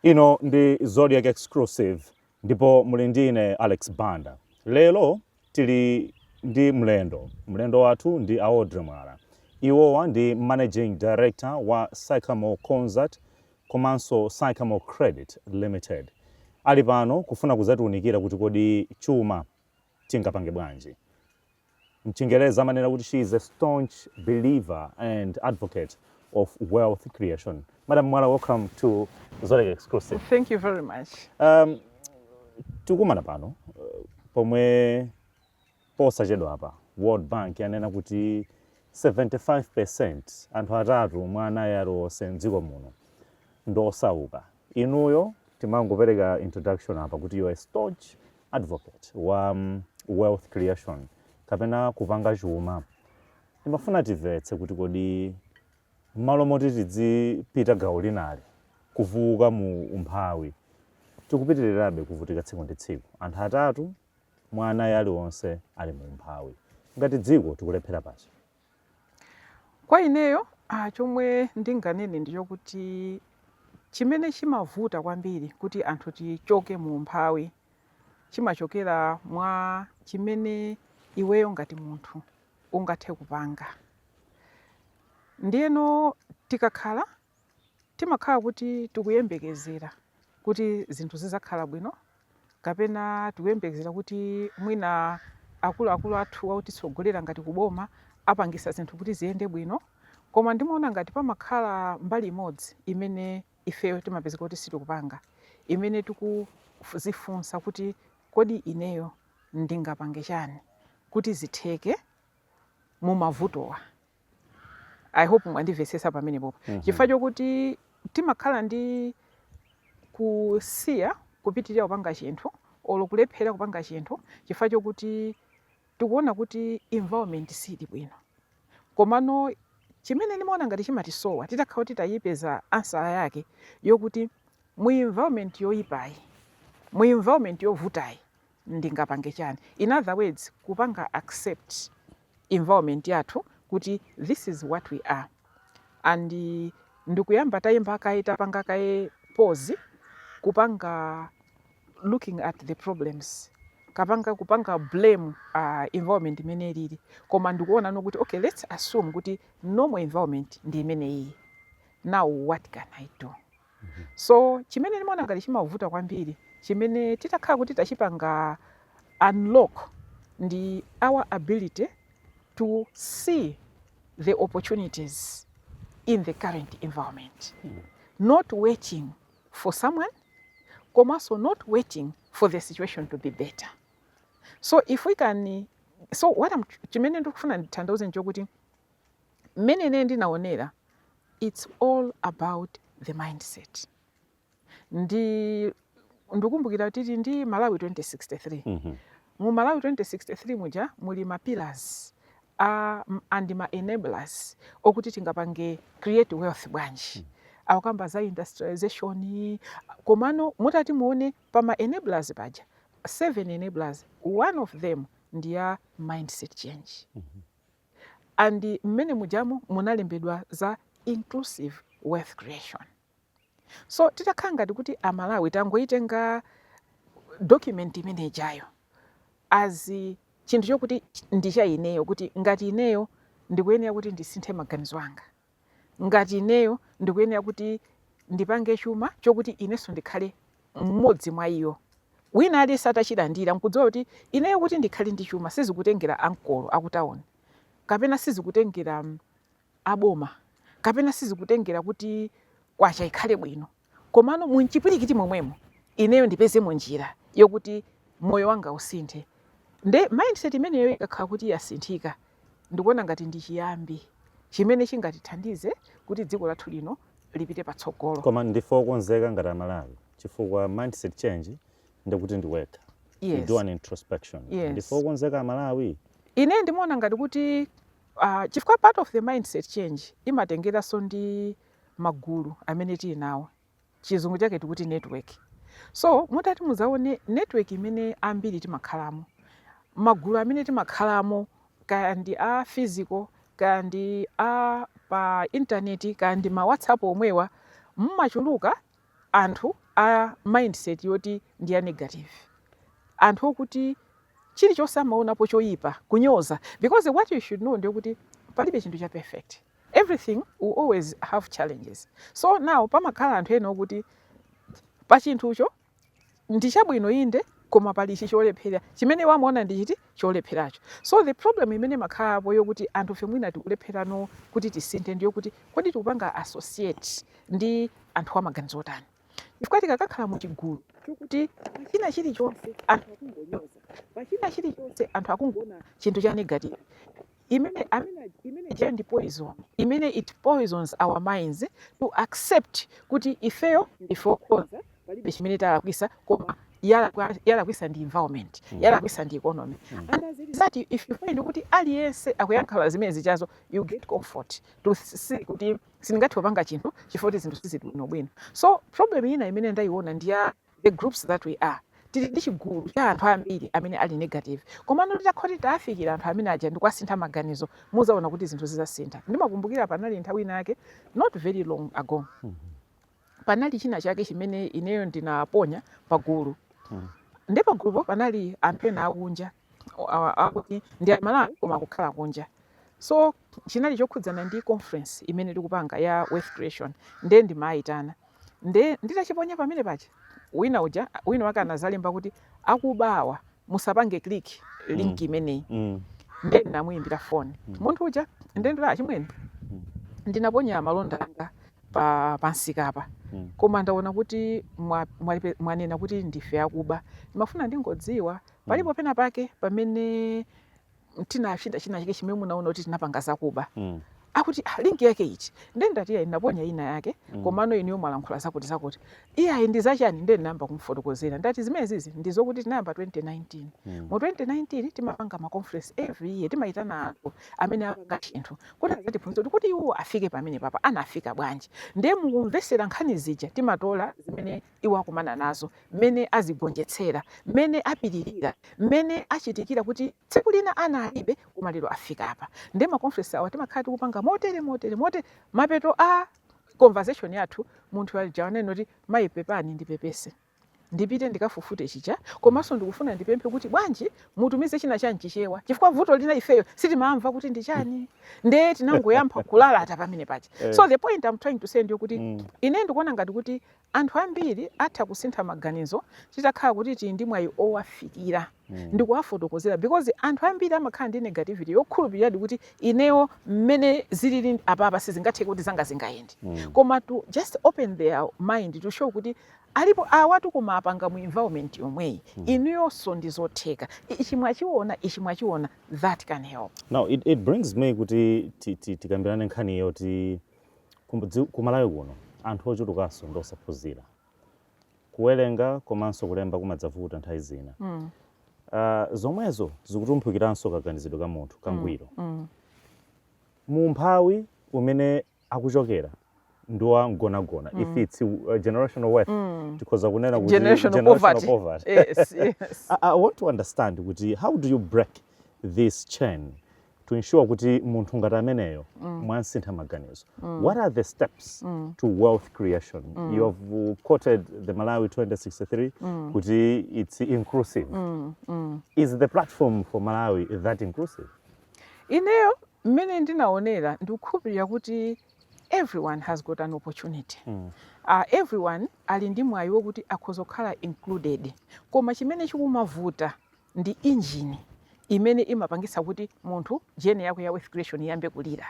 Ino ndi Zodiak Exclusive ndipo muli ndi ine Alex Banda. Lero tili ndi mlendo. Mlendo wathu ndi Audrey Mwala. Iwowa ndi Managing Director wa Sycamore Consult komanso Sycamore Credit Limited. Ali pano kufuna kudzatiunikira kuti kodi chuma tingapange bwanji. Mchingerezi amanena kuti she is a staunch believer and advocate of wealth creation. Madam Mwala, welcome to Zodiak Exclusive. Thank you very much. Tikumana pano pomwe posachedwa apa World Bank yanena kuti 75%, anthu atatu mwa anayi aliwonse mdziko muno ndi osauka. Inuyo timangopereka introduction apa kuti you are a staunch advocate wa wealth creation kapena kupanga chuma. Timafuna timvetse kuti kodi m'malo moti tidzipita gawo linali kuvuka mu umphawi, tikupitirirabe kuvutika tsiku ndi tsiku. Anthu atatu mwa anayi aliwonse ali mu umphawi. Ngati dziko tikulephera pati? Kwa ineyo, chomwe ndinganene ndichokuti chimene chimavuta kwambiri kuti anthu tichoke mu umphawi chimachokera mwa chimene iweyo ngati munthu ungathe kupanga. Ndiyeno tikakhala timakhala kuti tikuyembekezera kuti zinthu zizakhala bwino, kapena tikuyembekezera kuti mwina akuluakulu athu otitsogolera ngati kuboma apangisa zinthu kuti ziyende bwino. Koma ndimaona ngati pamakhala mbali imodzi imene ifeyo timapezeka kuti sitikupanga, imene tikuzifunsa kuti kodi ineyo ndingapange chani kuti zitheke mumavutowa? I hope mwandimvetsetsa pamenepopo. Chifukwa chokuti timakhala ndi kusiya kupitirira kupanga chinthu olo kulephera kupanga chinthu chifukwa chokuti tikuona kuti environment sili bwino. Komano chimene ndimaona ngati chimatisowa, titakhala kuti tayipeza answer yake yokuti mu environment yoyipayi, mu environment yovutayi, ndingapange chani? In other words, kupanga accept environment yathu kuti this is what we are, and ndikuyamba tayimba kaye, tapanga kaye pause kupanga looking at the problems, kapanga kupanga blame environment imene ilili, koma ndikuona no kuti okay, let's assume kuti normal environment ndi imene iyi, now what can I do? So chimene ndimaona ngati chimavuta kwambiri, chimene titakhala kuti tachipanga unlock, ndi our ability to see the opportunities in the current environment, not waiting for someone, komanso not waiting for the situation to be better. So if we can, so what I'm, chimene ndikufuna ndithandauze nchokuti mmene ine ndinaonera, it's all about the mindset. Ndi ndikumbukira titi ndi Malawi 2063. Mu Malawi 2063 muja muli ma pillars and ma enablers okuti tingapange create wealth bwanji. Akukamba za industrialization, komano mutati muone pa ma enablers paja, seven enablers, one of them ndi ya mindset change. And mmene mujamo munalembedwa za inclusive wealth creation. So titakhala ngati kuti Amalawi tangoitenga document imene ijayo as chinthu chokuti ndi cha ineyo, kuti ngati ineyo ndikuyenera kuti ndisinthe maganizo anga, ngati ineyo ndikuyenera kuti ndipange chuma chokuti inenso ndikhale mmodzi mwa iyo, wina aliyense atachilandira nkudziwa kuti ineyo kuti ndikhale ndi chuma sizikutengera ankolo akutawuni, kapena sizikutengera aboma, kapena sizikutengera kuti kwacha ikhale bwino, komano munchipwirikiti momwemo ineyo ndipezemo njira yokuti moyo wanga usinthe. Nde mindset imeneyo ikakhala kuti yasinthika, ndikuona ngati ndi chiyambi chimene chingatithandize kuti dziko lathu lino lipite patsogolo. Koma ndife okonzeka ngati Amalawi? Chifukwa mindset change ndikuti ndiwekha, you do an introspection. Ndife okonzeka Amalawi? Ine ndimaona ngati kuti chifukwa part of the mindset change imatengeranso ndi magulu amene tili nawo, Chizungu chake tikuti network. So mutati muzaone network imene ambiri timakhalamo, magulu amene timakhalamo, kaya ndi a physical, kaya ndi a pa intaneti, kaya ndi ma WhatsApp omwewa, mmachuluka anthu a mindset yoti ndi ya negative, anthu okuti chilichonse amaonapo choyipa, kunyoza, because what you should know ndiyokuti palibe chinthu cha perfect. Everything will always have challenges. So now pamakhala anthu ena okuti pa chinthucho ndi chabwino inde, koma pali ichi cholephera chimene wamaona ndi chiti cholepheracho. So the problem imene imakhalapo yokuti anthu fe mwina tikulepherano kuti tisinthe ndiyokuti kodi tikupanga associate ndi anthu amaganizo otani? Chifukwa tikakakhala mu chigulu chokuti pachina chilichonse anthu akungonyoza, pachina chilichonse anthu akungoona chinthu cha negative, imene amene imene ija ndi poison imene it poisons our minds to accept kuti ifeyo ndife okhoza, palibe chimene talakwisa, koma yalakwisa ndi environment, yalakwisa ndi economy. And as a result, if you find kuti aliyense akuyankhula zimene zichazo, you get comfort to see kuti sindingathe kupanga chinthu chifukwa kuti zinthu sizili bwinobwino. So problem ina imene ndayiona ndi ya the groups that we are. Tili ndi chigulu cha anthu ambiri amene ali negative, komano titakhoti tafikira anthu amene aja ndikuwasintha maganizo, muzaona kuti zinthu zizasintha. Ndimakumbukira panali nthawi ina yake, not very long ago, panali china chake chimene ineyo ndinaponya pagulu. Ndi pagulupo panali anthu ena akunja, akuti ndi Amalawi koma akukhala kunja. So chinali chokhudzana ndi conference imene tikupanga ya wealth creation, nde ndimayitana. Nde nditachiponya pamene paja, wina uja, wina wake anazalemba kuti, "Akubawa, musapange click link imeneyi." Nde ndinamuyimbira foni munthu uja, nde ndati, "Achimwene, ndinaponya malonda anga pa pansikapa, koma ndaona kuti mwanena kuti ndife akuba. Ndimafuna ndingodziwa, palipo pena pake pamene tinachita china chake chimene munaona kuti tinapanga zakuba?" Akuti, "Ah, link yake iti?" Nde ndati, "Iyayi, ndinaponya ina yake, komano inuyo mwalankhula zakuti zakuti." "Iyayi, ndi zachani?" Nde ndinayamba kumfotokozera. Ndati, "Zimene zizi ndizokuti tinayamba 2019. Mu 2019 timapanga ma conference every year, timayitana anthu amene apanga chinthu kuti azatiphunzitsa kuti iwo afike pamene papa anafika bwanji. Ndiye mukumvesera nkhani zija, timatola zimene iwo akumana nazo, mmene azigonjetsera, mmene apiririra, mmene achitikira kuti tsiku lina ana alibe koma lero afika apa. Ndiye ma conference awa timakhala tikupanga motere, motere, motere." Mapeto a conversation yathu, munthu aja anena kuti, "Mayi, pepani, ndipepese, ndipite ndikafufute chija, komanso ndikufuna ndipemphe kuti bwanji mutumize china cha mChichewa, chifukwa vuto lina ifeyo sitimamva kuti ndi chani, nde tinangoyampha kulalata pamene paja." So the point I'm trying to say ndiyo kuti ine ndikuona ngati kuti anthu ambiri atha kusintha maganizo titakhala kuti tili ndi mwayi owafikira ndikuwafotokozera, because anthu ambiri amakhala ndi negativity yokhulupiriradi kuti ineyo mmene zilili apapa sizingatheke kuti zanga zingayende. Koma to just open their mind to show kuti alipo awatu koma apanga mu environment yomweyi, inuyonso ndi zotheka, ichi mwachiona, ichi mwachiona, that can help. Now it brings me kuti tikambirane nkhani yoti kuMalawi kuno anthu ochulukanso ndi osaphunzira. Kuwerenga komanso kulemba kumadzavuta nthawi zina. Zomwezo zikutumphukiranso kaganizidwe ka munthu kangwiro. Mumphawi umene akuchokera ndi wa mgonagona. If it's generational wealth, tikhoza kunena kuti generational poverty. Poverty. Yes. I want to understand kuti how do you break this chain to ensure kuti munthu ngati ameneyo mwansintha maganizo? What are the steps to wealth creation? You have quoted the Malawi 2063 kuti it's inclusive. Is the platform for Malawi that inclusive? Ineyo mmene ndinaonera, ndikukhulupirira kuti everyone has got an opportunity. Everyone ali ndi mwayi wokuti akhoza kukhala included, koma chimene chikumavuta ndi engine imene imapangisa kuti munthu journey yako ya wealth creation iyambe kulira,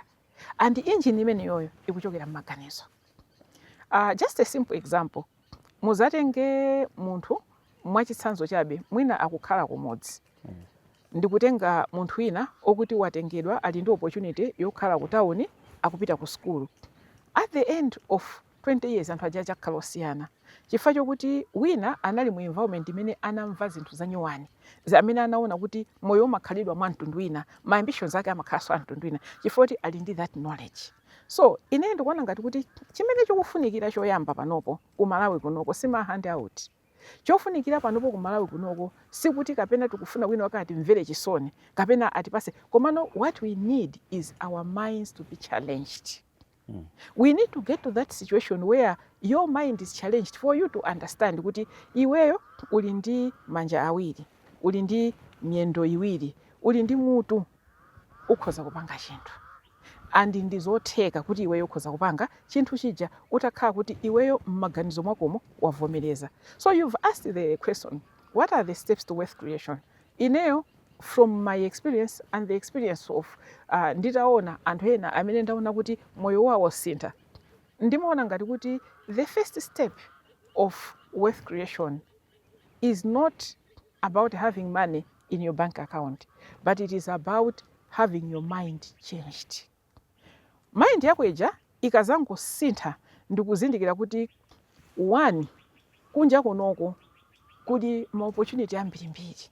and engine imeneyoyo ikuchokera m'maganizo. Just a simple example, muzatenge munthu mwachitsanzo chabe, mwina akukhala kumudzi, ndikutenga munthu wina okuti watengedwa, ali ndi opportunity yokhala ku tawuni, akupita ku sukulu. At the end of 20 years anthu aja achakhala osiyana, chifukwa chokuti wina anali mu environment imene anamva zinthu zanyuwani, amene anaona kuti moyo umakhalidwa mwa mtundu wina, ma ambitions ake amakhalanso a mtundu wina chifukwa kuti ali ndi that knowledge. So ine ndikuona ngati kuti chimene chikufunikira choyamba panopo ku Malawi kunoko sima handout. Chofunikira panopo ku Malawi kunoko sikuti kapena tikufuna wina wake atimvere chisoni kapena atipase, komano what we need is our minds to be challenged. We need to get to that situation where your mind is challenged for you to understand kuti iweyo uli ndi manja awiri, uli ndi miyendo iwiri, uli ndi mutu, ukhoza kupanga chinthu, and ndi zotheka kuti iweyo ukhoza kupanga chinthu chija utakhala kuti iweyo m'maganizo mwakomo wavomereza. So you've asked the question, "What are the steps to wealth creation?" Ineyo, from my experience and the experience of nditaona anthu ena amene ndaona kuti moyo wawo wasintha, ndimaona ngati kuti the first step of wealth creation is not about having money in your bank account, but it is about having your mind changed. Mind yako ija ikazangosintha ndikuzindikira kuti, one, kunja kunoko kuli ma opportunity ambirimbiri,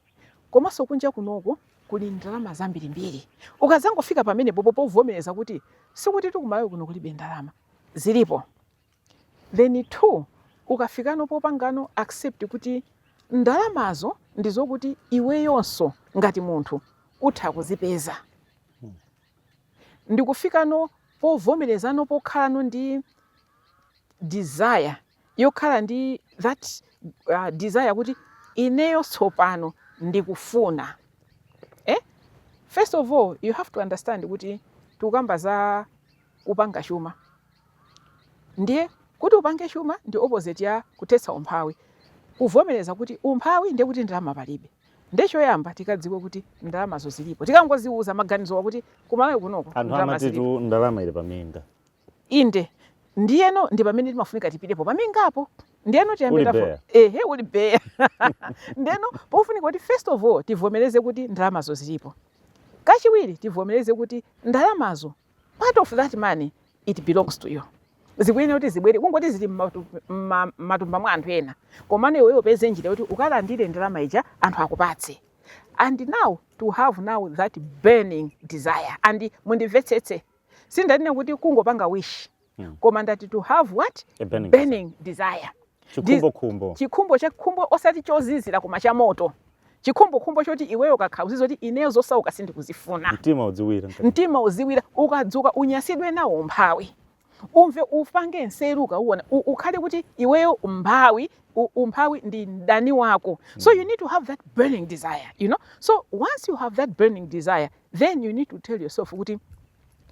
komanso kunja kunoko kuli ndalama zambirimbiri. Ukazangofika pamenepopo povomereza kuti sikuti tikumalawi kuno kulibe ndalama, zilipo. Then two, ukafikano popangano accept kuti ndalamazo ndizokuti iweyonso ngati munthu utha kuzipeza, ndikufikano povomerezano, pokhalano ndi desire yokhala ndi that desire kuti ineyo tsopano ndikufuna, eh? First of all, you have to understand kuti tikukamba za kupanga chuma. Ndiye kuti upange chuma ndi opposite ya kuthetsa umphawi, kuvomereza kuti umphawi ndiye kuti ndalama palibe. Ndiye choyamba tikadziwe kuti ndalamazo zilipo. Tikangoziuza maganizo wakuti kumalawi kunoko Anthu ndalama zilipo. Amatitu ndalama ili paminga. Inde, ndiyeno ndi pamene timafunika tipitepo pamingapo. Ndiyeno tiyambe Uli beya. Ehe, uli beya. Ndiyeno pofunika kuti first of all tivomereze kuti ndalamazo zilipo. Kachiwiri, tivomereze kuti ndalamazo, part of that money, it belongs to you. Zikuyenera kuti zibwere, kungoti zili m'matumba mwa anthu ena, komano iweyo upeze njira yoti ukalandire ndalama ija anthu akupatse. And now to have now that burning desire, and mundimvetsetse, sindanene kuti kungopanga wish, koma ndati to have what? A burning Burning desire. Chikhumbokhumbo. Chikhumbo, chakhumbo, osati chozizira koma chamoto, chikhumbokhumbo choti iweyo kakhala uzizo kuti ineyo zosauka sindikuzifuna. Mtima udziwira mkati. Mtima uziwira. Ukadzuka unyasidwe nawo umphawi, umve, upange nseru ukauona, ukhale kuti iweyo umphawi, umphawi ndi mdani wako. So you need to have that burning desire. So once you have that burning desire, then you need to tell yourself kuti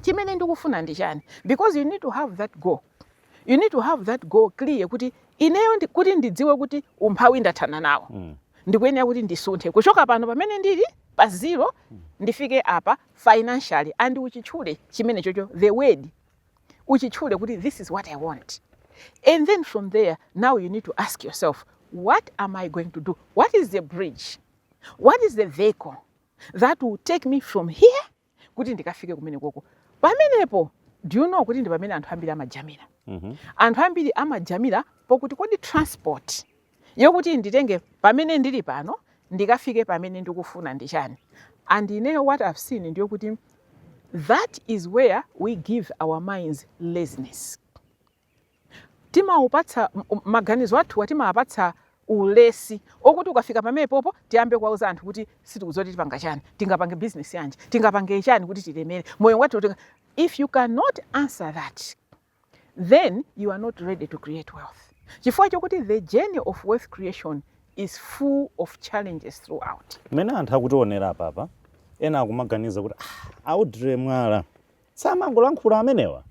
chimene ndikufuna ndi chani, because you need to have that goal. You need to have that goal clear kuti ineyo kuti ndidziwe kuti umphawi ndathana nawo, ndikuyenera kuti ndisunthe kuchoka pano pamene ndili pa zero, ndifike apa financially. And uchitchule chimene chocho, the word, uchitchule kuti this is what I want. And then from there, now you need to ask yourself, what am I going to do? What is the bridge? What is the vehicle that will take me from here kuti ndikafike kumene koko? Pamenepo, do you know kuti ndi pamene anthu ambiri amajamira? Anthu ambiri amajamira pokuti kodi transport yokuti nditenge pamene ndili pano ndikafike pamene ndikufuna ndi chani? And ineyo what I've seen ndiyo kuti that is where we give our minds laziness. Timaupatsa maganizo athuwa, timawapatsa ulesi okuti ukafika pamenepopo tiyambe kuwauza anthu kuti sitikudziwa kuti tipanga chani, tingapange business yanji, tingapange chani kuti tilemere moyo wathu. If you cannot answer that, then you are not ready to create wealth, chifukwa chokuti the journey of wealth creation is full of challenges throughout. Mmene anthu akutionera apapa, ena akumaganiza kuti, ah, Audrey Mwala samangolankhula amenewa,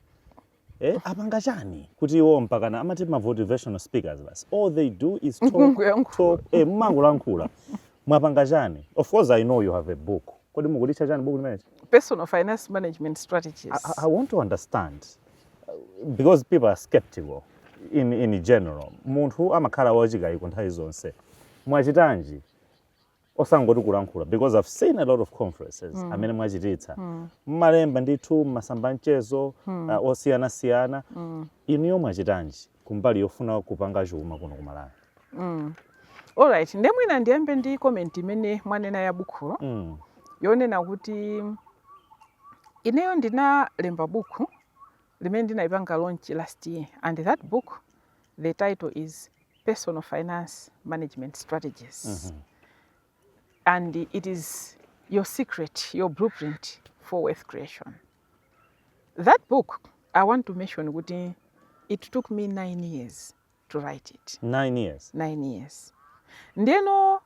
eh, apanga chani kuti iwo mpakana amati ma motivational speakers basi, all they do is talk, Kungoyankhula. talk, eh, mumangolankhula, mwapanga chani? Of course I know you have a book. Kodi mukulitcha chani book limenechi? Personal Finance Management Strategies. I want to understand, because people are skeptical in general. Munthu amakhala wachikayiko nthawi zonse. Mwachitanji osangoti kulankhula? Because I've seen a lot of conferences amene mwachititsa, mmalemba ndithu mmasamba mchezo osiyanasiyana. Inuyo mwachitanji kumbali yofuna kupanga chuma kuno kumalawi? Alright, nde mwina ndiyambe ndi comment imene mwanena ya bukhulo, yonena kuti ineyo ndinalemba buku limene ndinalipanga launch last year, and that book, the title is Personal Finance Management Strategies, and it is your secret, your blueprint for wealth creation. That book I want to mention kuti it took me 9 years to write it. 9 years? 9 years. Ndeno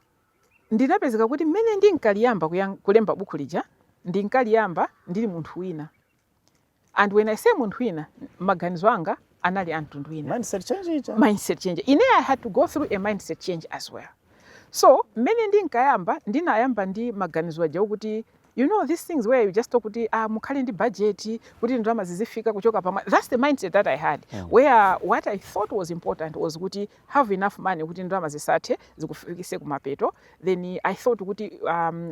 ndinapezeka kuti mmene ndinkaliyamba kulemba buku lija, ndinkaliyamba ndili munthu wina. And when I say munthu wina, maganizo anga anali a mtundu wina. Mindset change ija. Mindset change. Ine, I had to go through a mindset change as well. So mmene ndinkayamba, ndinayamba ndi maganizo aja okuti, you know these things where you just talk kuti, ah, mukhale ndi budget kuti ndalama zizifika kuchoka pamwe. That's the mindset that I had, where what I thought was important was kuti have enough money kuti ndalama zisathe, zikufikise kumapeto. Then I thought kuti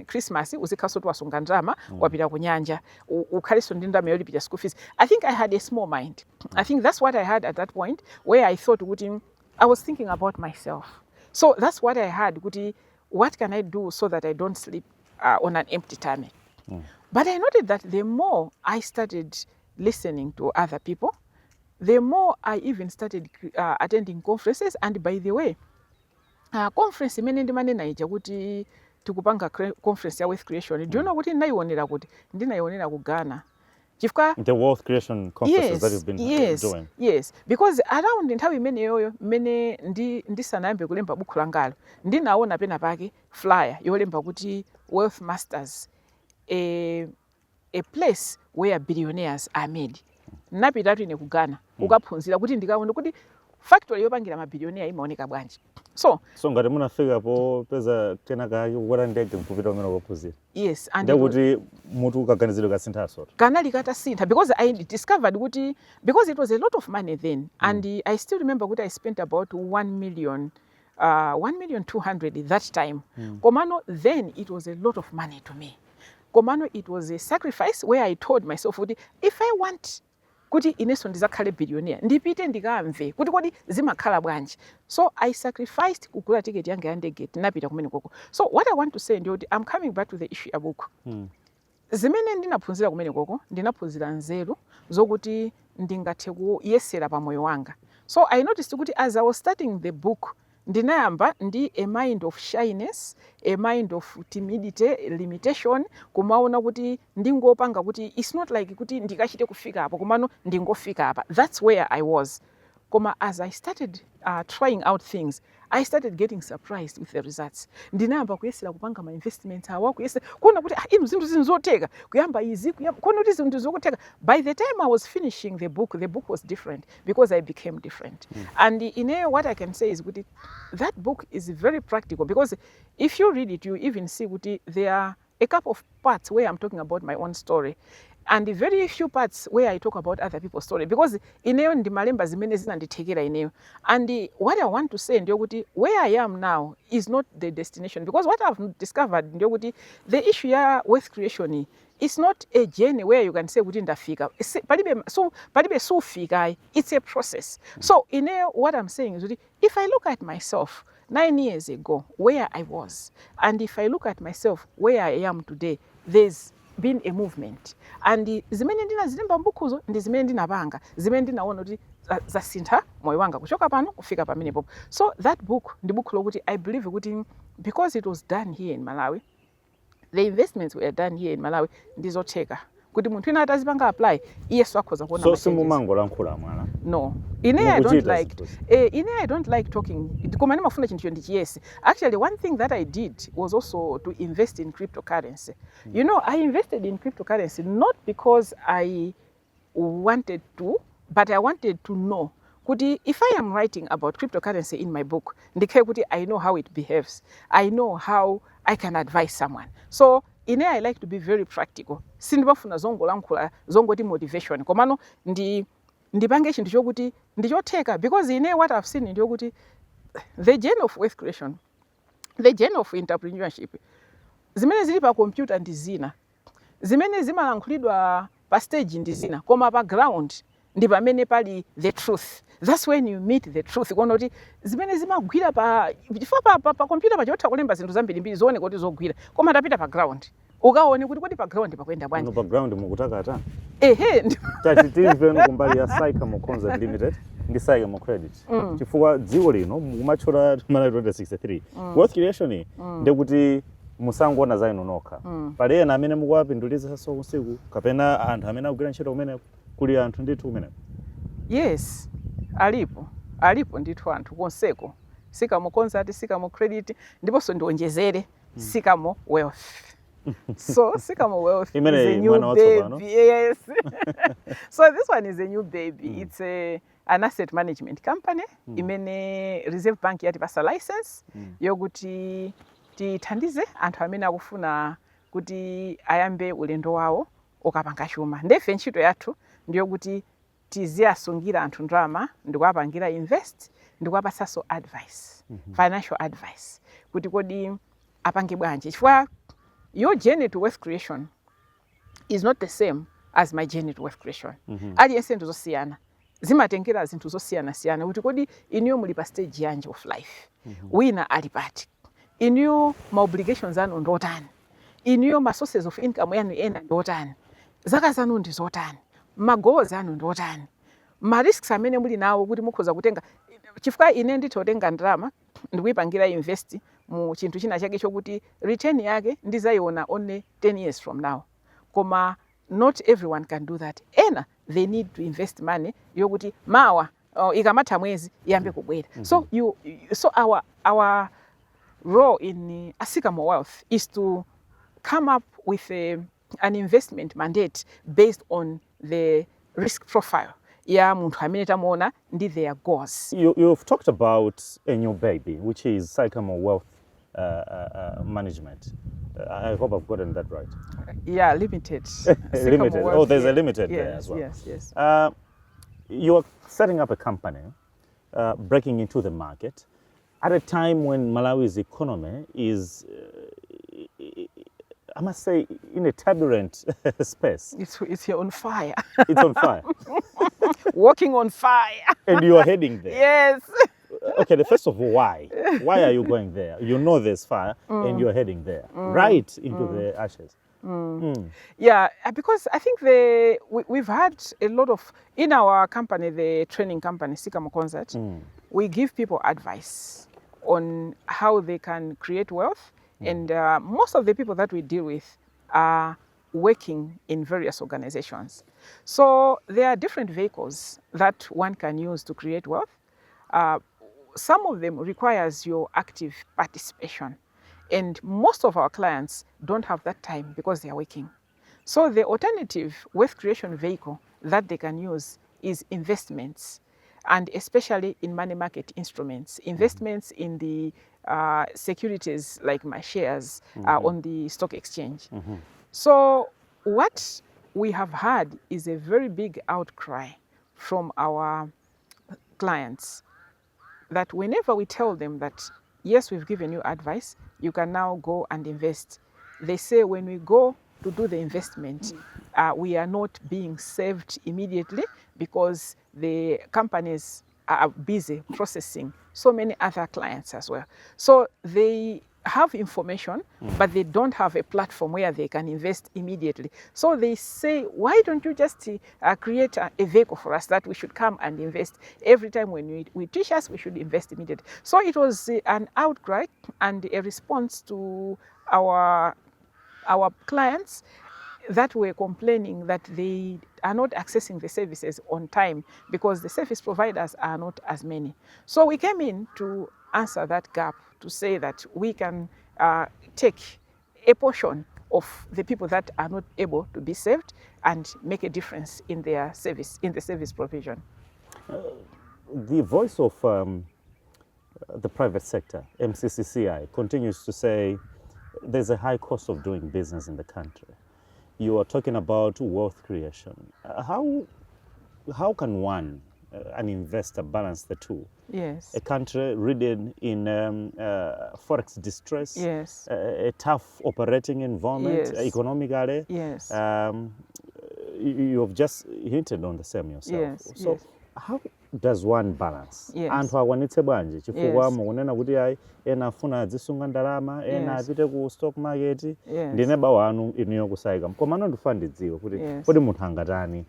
Christmas uzikhalanso kuti wasunga ndalama, wapita ku nyanja, ukhalenso ndi ndalama yolipira school fees. I think I had a small mind. I think that's what I had at that point, where I thought kuti I was thinking about myself. So that's what I had, kuti what can I do so that I don't sleep on an empty tummy? But I noted that the more I started listening to other people, the more I even started attending conferences. And by the way, conference imene ndimanena ija kuti tikupanga conference ya wealth creation, do you know kuti ndinayionera kuti ndinayionera ku Ghana? Chifukwa The wealth creation conferences that you've been doing. Yes, because around nthawi imeneyoyo mmene ndisanayambe kulemba buku langalo, ndinaona pena pake flyer yolemba kuti "Wealth Masters, a place where billionaires are made." Napitatu ine ku Ghana kukaphunzira kuti ndikaone kuti factory yopangira mabillionaire imaoneka bwanji. So So ngati munafika popeza kena kake kukwera ndege nkupita umene ukaphunzira, Yes, and it was- ndekuti mutu kaganizidwe kasinthaso. Kanali katasintha, because I discovered kuti, because it was a lot of money then, and I still remember kuti I spent about 1 million, 1 million 200 that time. Komano then it was a lot of money to me. Komano it was a sacrifice where I told myself kuti if I want kuti inenso ndizakhale billionaire, ndipite ndikamve kuti kodi zimakhala bwanji. So I sacrificed kugula tiketi yanga ya ndege, tinapita kumene koko. So what I want to say ndiyoti I'm coming back to the issue ya buku. Zimene ndinaphunzira kumene koko, ndinaphunzira nzeru zokuti ndingathe kuyesera pa moyo wanga. So I noticed kuti as I was starting the book, ndinayamba ndi a mind of shyness, a mind of timidity, limitation, kumaona kuti ndingopanga kuti it's not like kuti ndikachite kufika apo, komano ndingofika apa. That's where I was. Koma as I started trying out things, I started getting surprised with the results. Ndinayamba kuyesera kupanga ma investments awa, kuyesera kuona kuti, ah, inu, zinthu zinzotheka, kuyamba izi, kuona kuti zinthu zokutheka. By the time I was finishing the book, the book was different because I became different. And ineyo, what I can say is kuti that book is very practical, because if you read it, you even see kuti there are a couple of parts where I'm talking about my own story and very few parts where I talk about other people's story, because ineyo ndimalemba zimene zinandithekera ineyo. And what I want to say ndiyokuti where I am now is not the destination, because what I've discovered ndiyokuti the issue ya wealth creation is not a journey where you can say kuti ndafika. Palibe, so palibe sufikayi. It's a process. So ineyo, what I'm saying is kuti if I look at myself 9 years ago, where I was, and if I look at myself where I am today, there's been a movement. And zimene ndinazilemba m'bukuzo ndi zimene ndinapanga, zimene ndinaona kuti zasintha moyo wanga kuchoka pano kufika pamenepopo. So that book ndi buku lokuti I believe kuti because it was done here in Malawi, the investments were done here in Malawi, ndizotheka kuti munthu wina atazipanga apply, iyeso akhoza kuona So ma changes. Simumangolankhula mwala. No, ine I don't Mukuchita like zinthuzi. Ine I don't like talking, koma ndimafuna chinthucho ndichiyese. Actually, one thing that I did was also to invest in cryptocurrency. I invested in cryptocurrency not because I wanted to, but I wanted to know kuti if I am writing about cryptocurrency in my book, ndikhale kuti I know how it behaves, I know how I can advise someone. So ine, I like to be very practical. Sindimafuna zongolankhula, zongoti motivation, komano ndipange chinthu chokuti ndichotheka, because ine, what I've seen ndiyokuti the journey of wealth creation, the journey of entrepreneurship, zimene zili pa computer ndi zina, zimene zimalankhulidwa pa stage ndi zina, koma pa ground ndi pamene pali the truth. That's when you meet the truth, kuona kuti zimene zimagwira pa, chifukwa pa computer pachotha kulemba zinthu zambirimbiri zooneka kuti zogwira, koma tapita pa ground ukaone kuti kodi pa ground pakuyenda bwanji. Ino pa ground mukutakata. Ehe. Tati timveni kumbali ya Sycamore Consult Limited ndi Sycamore Credit, chifukwa dziko lino mukumatchula Malawi 2063, wealth creation iyi, ndekuti musangoona za inu nokha. Pali ena amene mukuwapindulizanso usiku kapena anthu amene akugwira ntchito kumeneko. Kuli anthu ndithu kumeneko? Yes, alipo, alipo ndithu anthu konseko. Sycamore Consult, Sycamore Credit, ndiponso ndionjezere Sycamore Wealth. So Sycamore Wealth is Imene a new mwana watsopano. Baby. Yes. So this one is a new baby. It's an asset management company imene Reserve Bank yatipasa license yokuti tithandize anthu amene akufuna kuti ayambe ulendo wawo okapanga chuma. Ndefe ntchito yathu ndiyokuti tiziyasungira anthu ndalama, ndikuwapangira invest, ndikuwapasanso advice, financial advice, kuti kodi apange bwanji, chifukwa your journey to wealth creation is not the same as my journey to wealth creation. Aliyense ndi zosiyana, zimatengera zinthu zosiyanasiyana kuti kodi inuyo muli pa stage yanji of life, wina ali pati, inuyo ma obligations anu ndotani, inuyo ma sources of income yanu ena ndotani, zaka zanu ndi zotani, ma goals anu ndotani, ma risks amene muli nawo kuti mukhoza kutenga. Chifukwa ine nditha kutenga ndalama ndikuyipangira invest mu chinthu china chake chokuti return yake ndizayiona only 10 years from now, koma not everyone can do that. Ena they need to invest money yokuti mawa ikamatha mwezi iyambe kubwera. So our role in Sycamore Wealth is to come up with an investment mandate based on the risk profile ya munthu amene tamuona ndi their goals. You've talked about a new baby, which is Sycamore Wealth Management. I hope I've gotten that right. Yeah, limited. Limited. Wealth, Oh, there's a limited yes, there as well. Yes. You are setting up a company, breaking into the market at a time when Malawi's economy is, I must say, in a turbulent space. It's on fire. It's on fire. Walking on fire. And you are heading there. Yes. Okay, the first of all, why? Why are you going there? You know there's fire and you're heading there, right into the ashes. Yeah, because I think we've had a lot of, in our company, the training company, Sycamore Consult, we give people advice on how they can create wealth. And most of the people that we deal with are working in various organizations. So there are different vehicles that one can use to create wealth. Some of them requires your active participation. And most of our clients don't have that time because they are working. So the alternative wealth creation vehicle that they can use is investments, and especially in money market instruments, investments in the securities like my shares on the stock exchange. So what we have had is a very big outcry from our clients that whenever we tell them that, yes, we've given you advice, you can now go and invest, they say when we go to do the investment, we are not being served immediately because the companies are busy processing so many other clients as well. So they have information, but they don't have a platform where they can invest immediately. So they say, why don't you just create a vehicle for us that we should come and invest every time when we teach us, we should invest immediately. So it was an outcry and a response to our clients that were complaining that they are not accessing the services on time because the service providers are not as many. So we came in to answer that gap, to say that we can take a portion of the people that are not able to be served and make a difference in their service, in the service provision. The voice of the private sector, MCCCI, continues to say there's a high cost of doing business in the country. You are talking about wealth creation. How can one, an investor, balance the two? Yes. A country ridden in forex distress, a tough operating environment economically. You have just hinted on the same yourself. Yes, So yes. how does one balance? Yes. Anthu akwanitse bwanji, chifukwa mukunena kuti ayi, ena afuna azisunga ndalama, ena apite ku stock market. Ndi neba wanu inuyo ku Sycamore, komano ndifuna ndidziwe kuti kodi munthu angatani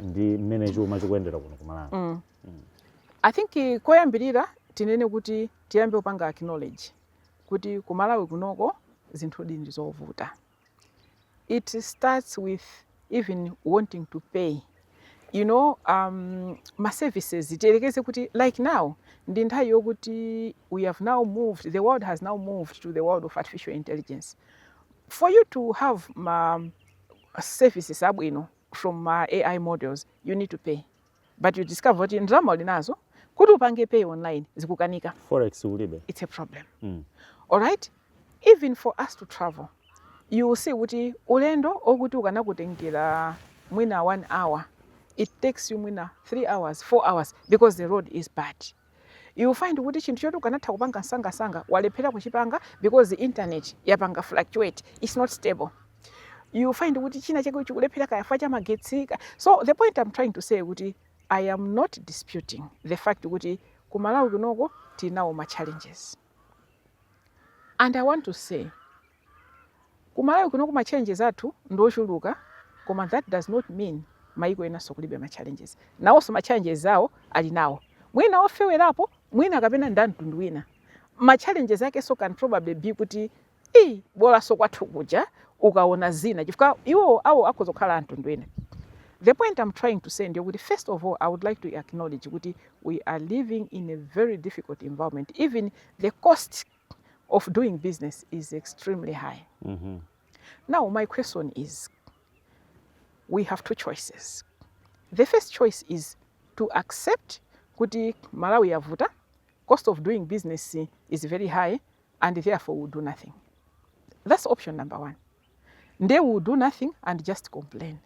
ndi mmene chuma chikuyendera kuno ku Malawi? I think koyambirira tinene kuti tiyambe kupanga acknowledge kuti ku Malawi kunoko zinthu ndi zovuta. It starts with even wanting to pay. Ma services, tiyerekeze kuti like now ndi nthawi yokuti we have now moved, the world has now moved to the world of artificial intelligence. For you to have ma services abwino from ma AI models, you need to pay, but you discover kuti ndalama uli nazo, kuti upange pay online zikukanika. Forex ulibe. It's a problem. All right, even for us to travel, you will see kuti ulendo okuti ukanakutengera mwina one hour, it takes you mwina 3 hours, 4 hours, because the road is bad. You will find kuti chinthu choti ukanatha kupanga msangasanga walephera kuchipanga because the internet yapanga fluctuate, it's not stable. You find kuti china chake chikulephera, kayafa cha magetsi. So the point I'm trying to say kuti I am not disputing the fact kuti kuMalawi kunoko tinawo ma challenges, and I want to say kuMalawi kunoko ma challenges athu ndochuluka, koma that does not mean maiko enanso kulibe ma challenges. Nawonso ma challenges awo ali nawo, mwina ofewerapo, mwina kapena nda mtundu wina. Ma challenges akenso can probably be kuti i bolanso kwathu kuja ukaona zina, chifukwa iwo awo akhoza kukhala a mtundu wina. The point I'm trying to say ndiyokuti, first of all, I would like to acknowledge kuti we are living in a very difficult environment. Even the cost of doing business is extremely high. Now my question is, we have two choices. The first choice is to accept kuti Malawi yavuta, cost of doing business is very high, and therefore we'll do nothing. That's option number one. They will do nothing and just complain.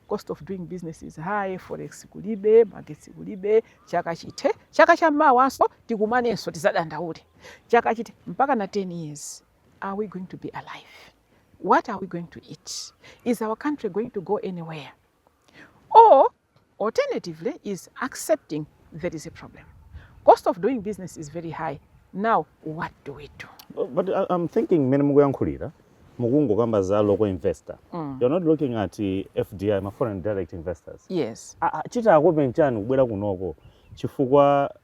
Cost of doing business is high, forex kulibe, magetsi kulibe, chaka chithe, chaka chammawanso tikumanenso tizadandaule. Chaka chithe mpaka na 10 years. Are we going to be alive? What are we going to eat? Is our country going to go anywhere? Or alternatively is accepting there is a problem. Cost of doing business is very high. Now, what do we do? But I'm thinking mmene mukuyankhulira, mukungokamba za local investor. You're not looking at FDI, ma foreign direct investors. Yes. Ah, ah, chitakope nchani kubwera kunoko, chifukwa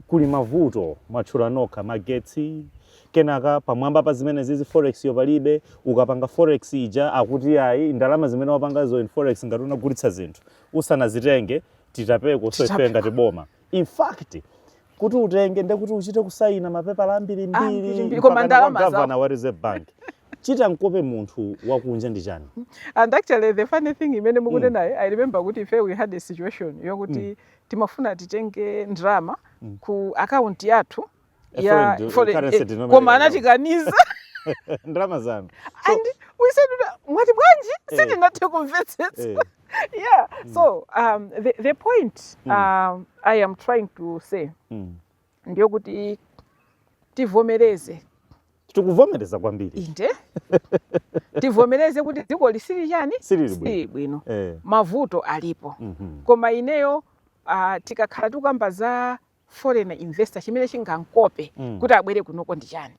kuli mavuto mwatchula nokha, magetsi, kenaka pamwamba pa zimene zizi forex yo palibe. Ukapanga forex ija, akuti ayi, ndalama zimene wapangazo in forex, ngati unagulitsa zinthu usanazitenge, titapeko. So ife Titapeko. Ngati boma, in fact, kuti utenge ndekuti uchite kusayina mapepala ambirimbiri. Ambirimbiri, koma mpaka ndalama kwa zawo. Governor wa Reserve Bank. Chita mkope munthu wakunja ndi chani? And actually, the funny thing imene mukunenayo, I remember kuti ife we had a situation yokuti timafuna titenge ndalama ku account yathu A ya foreign currency denominated koma account. anatikaniza. Ndalama zanu. So, And we said, "Mwati bwanji?" Sitinathe kumvetsetsa. Yeah, so the point I am trying to say ndiyokuti tivomereze. Tikuvomereza kwambiri. Inde, tivomereze kuti dziko lisili chani? Silili bwino. Silili bwino. Mavuto alipo. Koma ineyo tikakhala tikukamba za foreign investor, chimene chingankope kuti abwere kunoko ndi chani?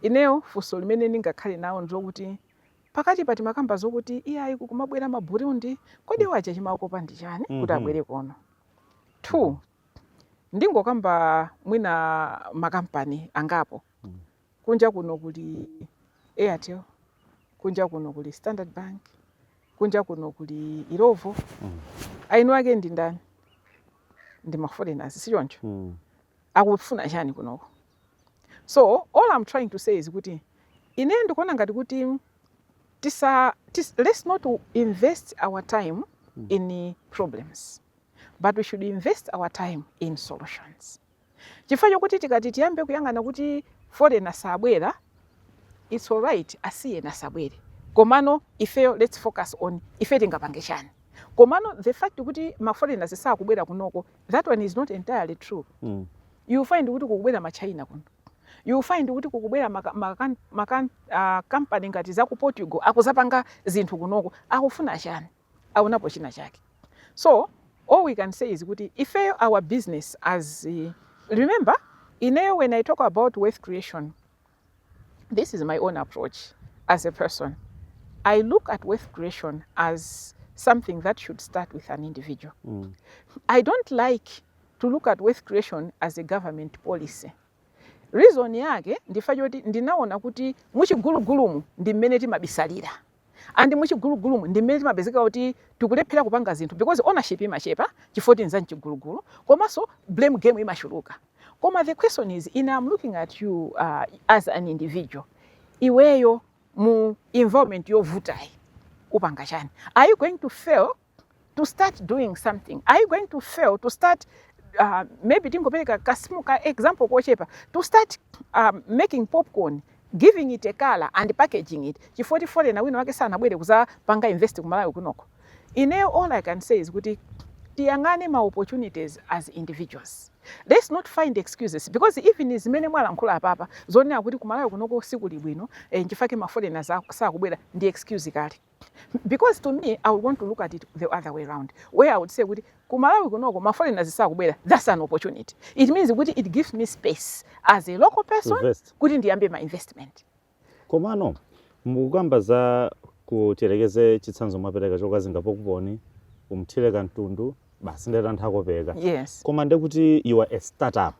Ineyo funso limene ndingakhale nawo ndilokuti pakati pa timakamba zokuti iyayi, kumabwera ma Burundi, kodi waja chimakopa ndi chani kuti abwere kuno? Two, ndingokamba mwina makampani angapo. Kunja kuno kuli Airtel, kunja kuno kuli Standard Bank, kunja kuno kuli Illovo. Eni ake ndi ndani? Ndi ma foreigners, sichoncho? Akufuna chani kunoko? So all I'm trying to say is kuti ine ndikuona ngati kuti let's not invest our time in problems, but we should invest our time in solutions, chifukwa chokuti tikati tiyambe kuyang'ana kuti foreigner sabwera, it's alright, asiye nasabwere, komano ifeyo let's focus on ife tingapange chani. Komano the fact kuti ma foreigners sakubwera kunoko, that one is not entirely true. You find kuti kukubwera ma China kuno, you find kuti kukubwera maka company ngati za ku Portugal, akuzapanga zinthu kunoko. Akufuna chani? Aonapo china chake. So all we can say is kuti ifeyo, our business as remember, ineyo when I talk about wealth creation, this is my own approach as a person. I look at wealth creation as something that should start with an individual. I don't like to look at wealth creation as a government policy. Reason yake ndifa choti ndinaona kuti muchigulugulumu ndi mmene timabisalira. And muchigulugulumu ndi mmene timapezeka kuti tikulephera kupanga zinthu, because ownership imachepa chifukwa tili mchigulugulu, komanso blame game imachuluka. Koma the question is, ine I'm looking at you as an individual. Iweyo mu environment yovutayi upanga chani? Are you going to fail to start doing something? Are you going to fail to start, maybe tingopereka kasimu ka example kochepa, to start making popcorn, giving it a color and packaging it, chifukwa ti foreigner wina wake sanabwere kuzapanga invest ku Malawi kunoko? Ineyo all I can say is kuti tiyang'ane ma opportunities as individuals. Let's not find excuses, because even zimene mwalankhula apapa zonena kuti ku Malawi kunoko sikuli bwino, nchifukwa ma foreigners sakubwera, ndi excuse kale. Because to me, I would want to look at it the other way round, where I would say kuti ku Malawi kunoko ma foreigners sakubwera, that's an opportunity. It means kuti it gives me space as a local person Invest. Kuti ndiyambe ma investment. Komano mukukamba za kuterekeze chitsanzo mwapereka chokazinga popcorn, umthire kamtundu, basi, ndeti anthu akopeka. Koma ndekuti you are a startup.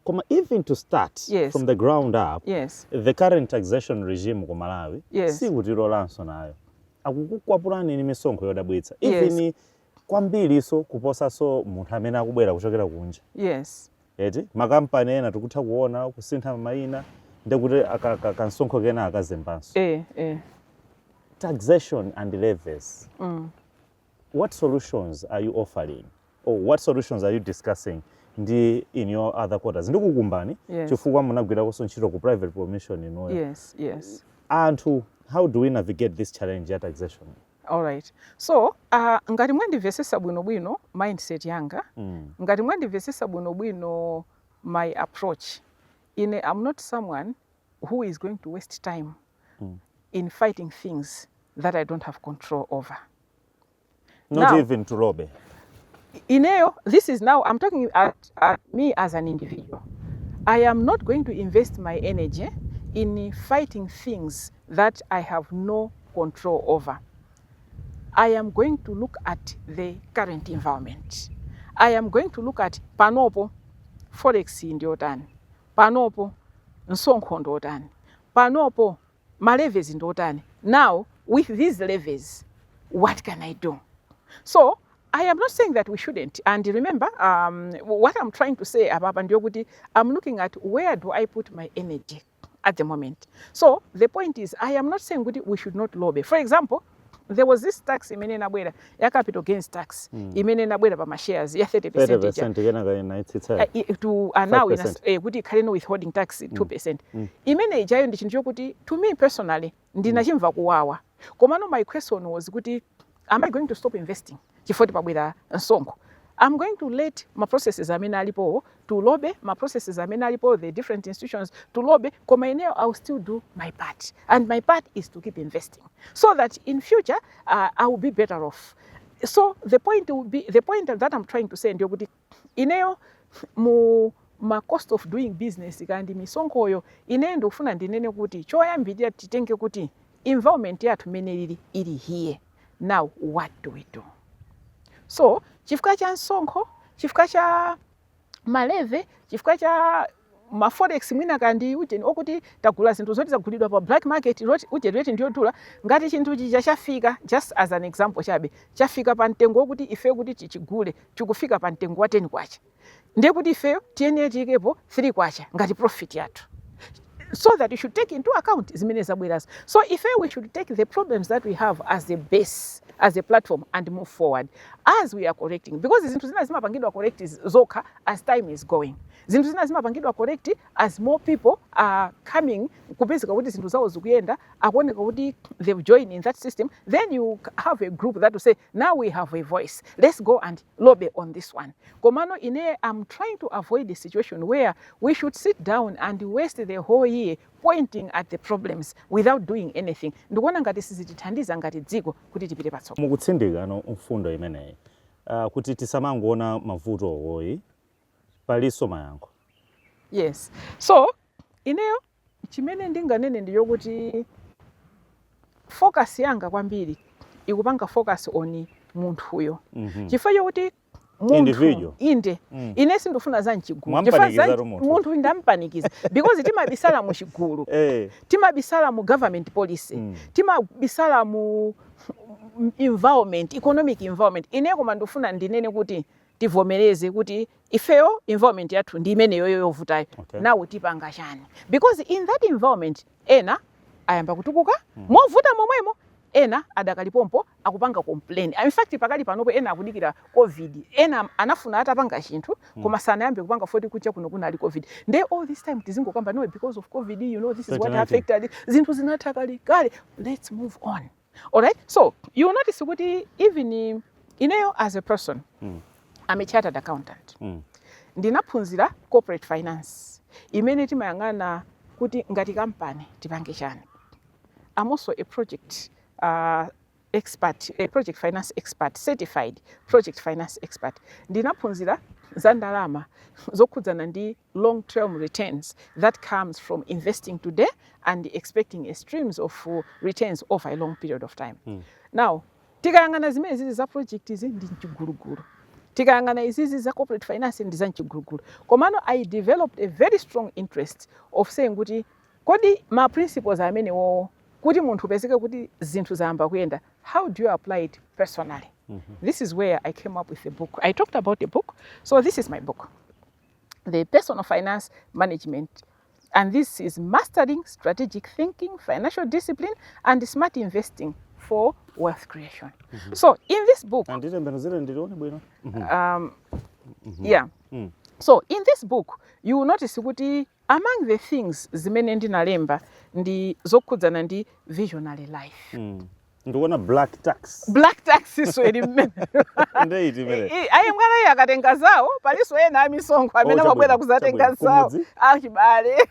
Koma even to start from the ground up, the current taxation regime ku Malawi sikutilolanso nayo. Akukukwapulani ni misonkho yodabwitsa, even kwambiriso kuposaso munthu amene akubwera kuchokera kunja. Eti makampani ena tikutha kuona kusintha mayina, ndekuti kansonkho kena akazembanso. Taxation and levies, what solutions are you offering or what solutions are you discussing ndi in your other quarters? Ndikukumbani chifukwa munagwirakonso ntchito ku private commission inuyo. Anthu, how do we navigate this challenge ya taxation? Alright, so ngati mwandimvesesa bwinobwino mindset yanga, ngati mwandimvesesa bwinobwino my approach, ine I'm not someone who is going to waste time in fighting things that I don't have control over. Not Now- even to lobby? Ineyo, this is now I'm talking at me as an individual. I am not going to invest my energy in fighting things that I have no control over. I am going to look at the current environment. I am going to look at panopo forex ndiyotani, panopo msonkho ndotani, panopo ma levies ndotani. Now with these levies, what can I do? So I am not saying that we shouldn't. And remember, what I'm trying to say apapa ndiyokuti I'm looking at where do I put my energy at the moment. So the point is, I am not saying kuti we should not lobby. For example, there was this tax imene inabwera ya capital gains tax, imene inabwera pa ma shares ya 30% ija. 30%, kenaka inaitsitsa. To now 5%. Kuti ikhale no withholding tax 2%. Imene ijayo ndi chinthu chokuti to me personally ndinachimva kuwawa. Komano my question was kuti, am I going to stop investing chifukwa pabwera msonkho? I'm going to let ma processes amene alipo to lobby, ma processes amene alipo, the different institutions to lobby. Koma ineyo I will still do my part, and my part is to keep investing so that in future I will be better off. So the point will be, the point that I'm trying to say ndiyokuti ineyo mu ma cost of doing business kandi misonkhoyo, ineyo ndikufuna ndinene kuti choyambirira titenge kuti environment yathu imene ili ili here now, what do we do? So chifukwa cha msonkho, chifukwa cha ma levy, chifukwa cha ma forex mwina kandi ujeni okuti tagula zinthu zoti zagulidwa pa black market, ujeni rate ndiyodula, ngati chinthu chija chafika, just as an example chabe, chafika pa mtengo wokuti ife kuti tichigule chikufika pa mtengo wa 10 kwacha, ndiye kuti ifeyo tiyenera tiyikepo 3 kwacha ngati profit yathu, so that you should take into account zimene zabwerazo. So ife we should take the problems that we have as a base, as a platform, and move forward as we are correcting, because zinthu zina zimapangidwa correct zokha as time is going. Zinthu zina zimapangidwa correct as more people are coming kupezeka kuti zinthu zawo zikuyenda, akuoneka kuti they've joined in that system. Then you have a group that will say, "Now we have a voice, let's go and lobby on this one." Komano ine I'm trying to avoid a situation where we should sit down and waste the whole year pointing at the problems without doing anything. Ndikuona ngati sizitithandiza ngati dziko kuti tipite patsogolo. Mukutsindika no mfundo imeneyi kuti tisamangoona mavuto owoyi, palinso mayankho. Yes, so ineyo chimene ndinganene ndiyokuti focus yanga kwambiri ikupanga focus on munthuyo, chifukwa chokuti Munthu Individual. Inde. Ine sindifuna za mchigulu. Mwampanikiza Chifukwa tu munthu. Munthu ndampanikiza because timabisala mu chigulu, timabisala mu government policy, timabisala mu environment, economic environment. Ine koma ndifuna ndinene kuti tivomereze kuti ifeyo environment yathu ndi imeneyo yovutayo. Nawo tipanga chani? Because in that environment ena ayamba kutukuka movuta momwemo, ena adakalipompo akupanga complain. In fact, pakali panopo ena akudikira COVID. Ena anafuna atapanga chinthu koma sanayambe kupanga poti kucha kuno kunali COVID. Nde all this time tizingokamba, "No, because of COVID, this is what 2019. affected." Zinthu zinatha kale kale. Let's move on. Alright, so you notice kuti even ineyo as a person, I'm a chartered accountant. Ndinaphunzira corporate finance imene timayang'ana kuti ngati kampani tipange chani. I'm also a project expert, a project finance expert, certified project finance expert. Ndinaphunzira za ndalama zokhudzana ndi long term returns that comes from investing today and expecting a streams of returns over a long period of time. Now tikayang'ana zimene zizi za project izi ndi mchigulugulu, tikayang'ana izizi za corporate finance ndi za mchigulugulu, komano I developed a very strong interest of saying kuti kodi ma principles amenewo kuti munthu upezeke kuti zinthu zayamba kuyenda, how do you apply it personally? This is where I came up with the book. I talked about the book. So this is my book, The Personal Finance Management, and this is Mastering Strategic Thinking, Financial Discipline and Smart Investing for Wealth Creation. So in this book, Anditembenuzire ndilione bwino. Yeah. So in this book you will notice kuti among the things zimene ndinalemba ndi zokhudzana ndi visionary life. Ndikuona black tax. Black tax so ili mmene. Ndeiti imene? Ayi, mwana iye akatenga zawo, palinso ena amisonkho amene Oh, amabwera chabwino, kuzatenga chabwino. zawo. Kumudzi? Achibale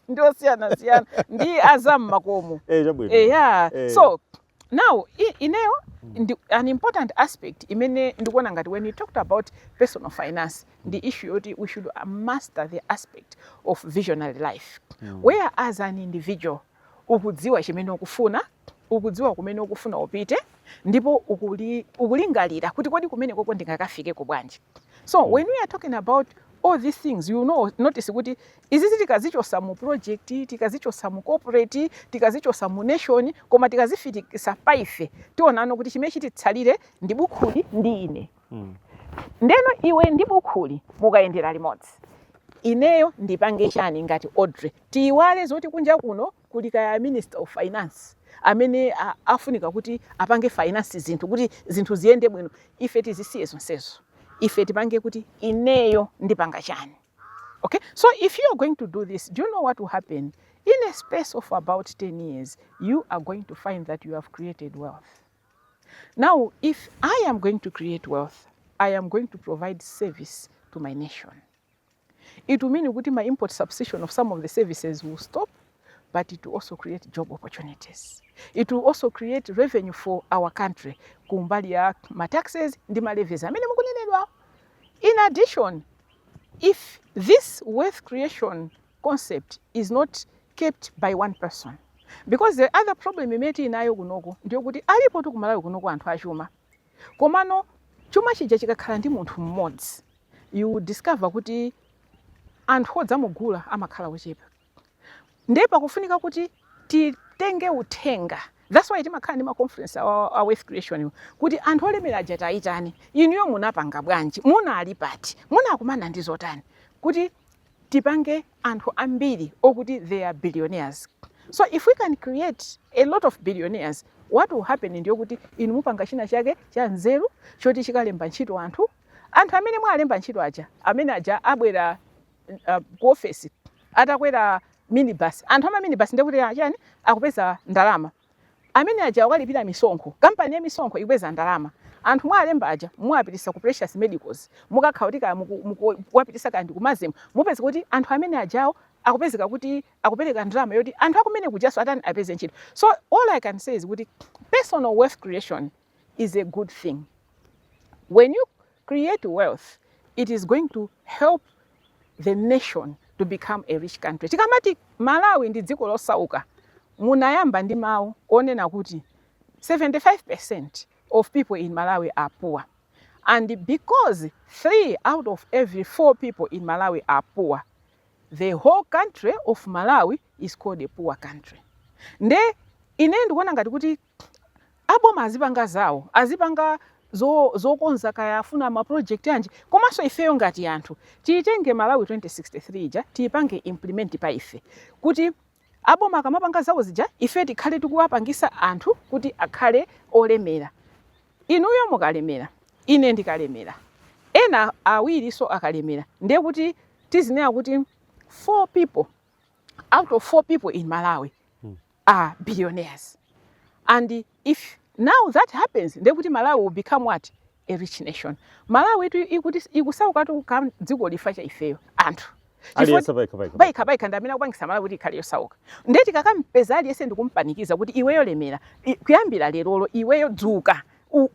ndi osiyanasiyana ndi azammakomo. Chabwino. Yeah. So now ineyo ndi an important aspect imene ndikuona ngati when you talked about personal finance, the issue yoti we should master the aspect of visionary life, where as an individual ukudziwa chimene ukufuna, ukudziwa kumene ukufuna upite, ndipo ukulingalira kuti kodi kumene koko ndingakafikeko bwanji. So when we are talking about all these things, you notice kuti izizi tikazichosa mu project, tikazichosa mu corporate, tikazichosa mu nation, koma tikazifikisa paife, tionano kuti chimene chititsalire ndi bukhuli ndi ine. Ndeno iwe ndi bukhuli mukayendera limodzi. Ineyo ndipange chani ngati Audrey? Tiyiwale zoti kunja kuno kuli kaya Minister of Finance amene afunika kuti apange finance zinthu kuti zinthu ziyende bwino. Ife tizisiye zonsezo. Ife tipange kuti ineyo ndipanga chani? Okay, so if you are going to do this, do you know what will happen? In a space of about 10 years, you are going to find that you have created wealth. Now, if I am going to create wealth, I am going to provide service to my nation. It will mean kuti my import substitution of some of the services will stop, but it will also create job opportunities. It will also create revenue for our country kumbali ya ma taxes ndi ma levies amene mukunenedwa. In addition, if this wealth creation concept is not kept by one person, because the other problem imene tili nayo kunoko ndiyo kuti alipo tu kumalawi kunoko anthu achuma, komano chuma chija chikakhala ndi munthu mmodzi, you will discover kuti anthu odzamugula amakhala ochepa. Ndiye pakufunika kuti titenge uthenga. That's why timakhala ndi ma conference a wealth creation iwo, kuti anthu olemera aja tayitani, inuyo munapanga bwanji, munali pati, munakumana ndi zotani, kuti tipange anthu ambiri okuti they are billionaires. So if we can create a lot of billionaires, what will happen ndiyo kuti inu mupanga china chake cha nzeru choti chikalemba ntchito anthu. Anthu amene mwalemba ntchito aja, amene aja abwera ku ofesi atakwera minibus. Anthu ama minibus ndekuti achani? Akupeza ndalama. Amene aja akalipira misonkho, kampani ya misonkho ikupeza ndalama. Anthu mwalemba aja muwapitisa ku Precious Medicals, mukakhala kuti kaya mukuwapitisa kaya ndi ku MASM, mupeza kuti anthu amene ajawo akupezeka kuti akupereka ndalama yoti anthu akumene kujaso atani? Apeze ntchito. So all I can say is kuti personal wealth creation is a good thing. When you create wealth, it is going to help the nation to become a rich country. Tikamati Malawi ndi dziko losauka, munayamba ndi mawu onena kuti 75% of people in Malawi are poor. And because three out of every four people in Malawi are poor, the whole country of Malawi is called a poor country. Nde ine ndikuona ngati kuti aboma azipanga zawo, azipanga zokonza, kaya afuna ma project anji, komanso ifeyo ngati anthu tiyitenge Malawi 2063 ija, tiyipange implement pa ife, kuti aboma akamapanga zawo zija, ife tikhale tikuwapangisa anthu kuti akhale olemera. Inuyo mukalemera, ine ndikalemera, ena awiriso akalemera, ndiye kuti tizinena kuti four people out of four people in Malawi are billionaires. And if now that happens, ndiye kuti Malawi will become what? A rich nation. Malawi itu ikuti ikusaukatu ka dziko lifa cha ifeyo anthu. Aliyense payekha payekha. Payekha payekha ndi amene akupangisa Malawi kuti ikhale yosauka. Ndiye tikakampeza aliyense ndikumpanikiza kuti iweyo lemera, kuyambira lerolo iweyo dzuka,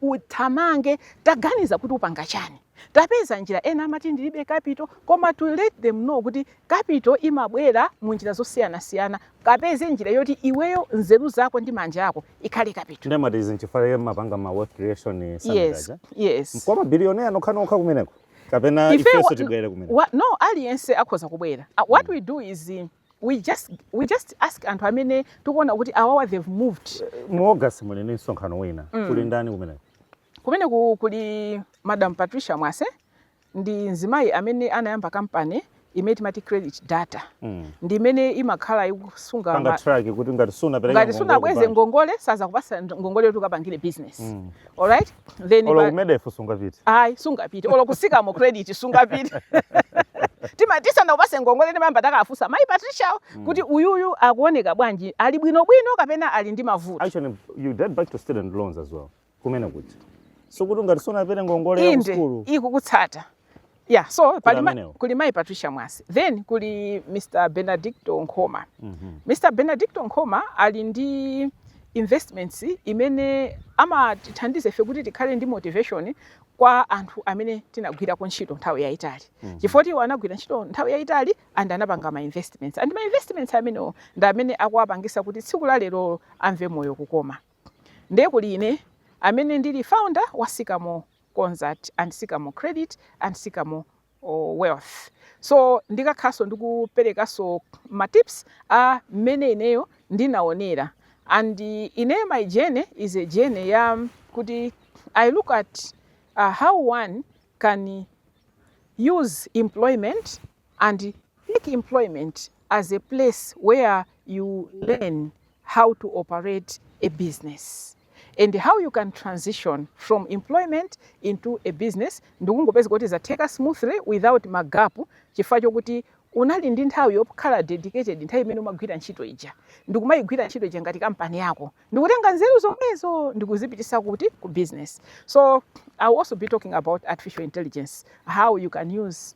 uthamange, taganiza kuti upanga chani, tapeza njira. Ena amati ndilibe capital, koma to let them know kuti capital imabwera mu njira zosiyanasiyana. Kapeze njira yoti iweyo nzeru zako ndi manja ako ikhale capital. Ndemati izi nchifukwa mapanga ma wealth creation summit Yes. aja? Yes. Kwa mabilionea nokhanokha kumeneko kapena Ife ifenso tibwere kumeneko? No, aliyense akhoza kubwera. What we do is we just ask anthu amene tikuona kuti awawa, they've moved. Mu August muli ndi msonkhano wina. Kuli ndani kumeneko? Kumene kuli Madam Patricia Mwase, ndi mzimayi amene anayamba kampani imene timati Credit Data, ndi imene imakhala ikusunga panga track kuti ngati sunapereke ngati ngongole sunabweze ku bank. Ngongole, sazakupasa ngongole yoti ukapangire business. Alright, then Olo ku MEDEF sungapite. Ayi, sungapite. Olo ku Sycamore Credit sungapite. Tima tisanakupase ngongole, timayamba takafunsa mayi Patricia kuti uyuyu akuoneka bwanji, ali bwinobwino kapena ali ndi mavuto. Actually, you date back to student loans as well kumene kuti sikuti ngati sunapereke ngongole ya ku Inde. Skulu. Ikukutsata, yeah. So pali amenewo. Kuli mayi Patricia Mwasi, then kuli Mr Benedicto Nkhoma. Mr Benedicto Nkhoma ali ndi investments imene amatithandiza ife kuti tikhale ndi motivation kwa anthu amene tinagwirako ntchito nthawi yayitali, chifukwa iwo anagwira ntchito nthawi yayitali and anapanga ma investments, and ma investments amenewo ndi amene akuwapangisa kuti tsiku la lero amve moyo kukoma. Ndiye kuli ine amene ndili founder wa Sycamore Consult and Sycamore Credit and Sycamore Wealth. So ndikakhaso ndikuperekanso ma tips a mmene ineyo ndinaonera. And ineyo my journey is a journey ya kuti I look at how one can use employment and take employment as a place where you learn how to operate a business and how you can transition from employment into a business, ndikungopeza kuti zatheka smoothly without ma gap, chifukwa chokuti unali ndi nthawi yokhala dedicated nthawi imene umagwira ntchito ija, ndikumayigwira ntchito ija ngati kampani yako, ndikutenga nzeru zomwezo ndikuzipitisa kuti ku business. So I will also be talking about artificial intelligence, how you can use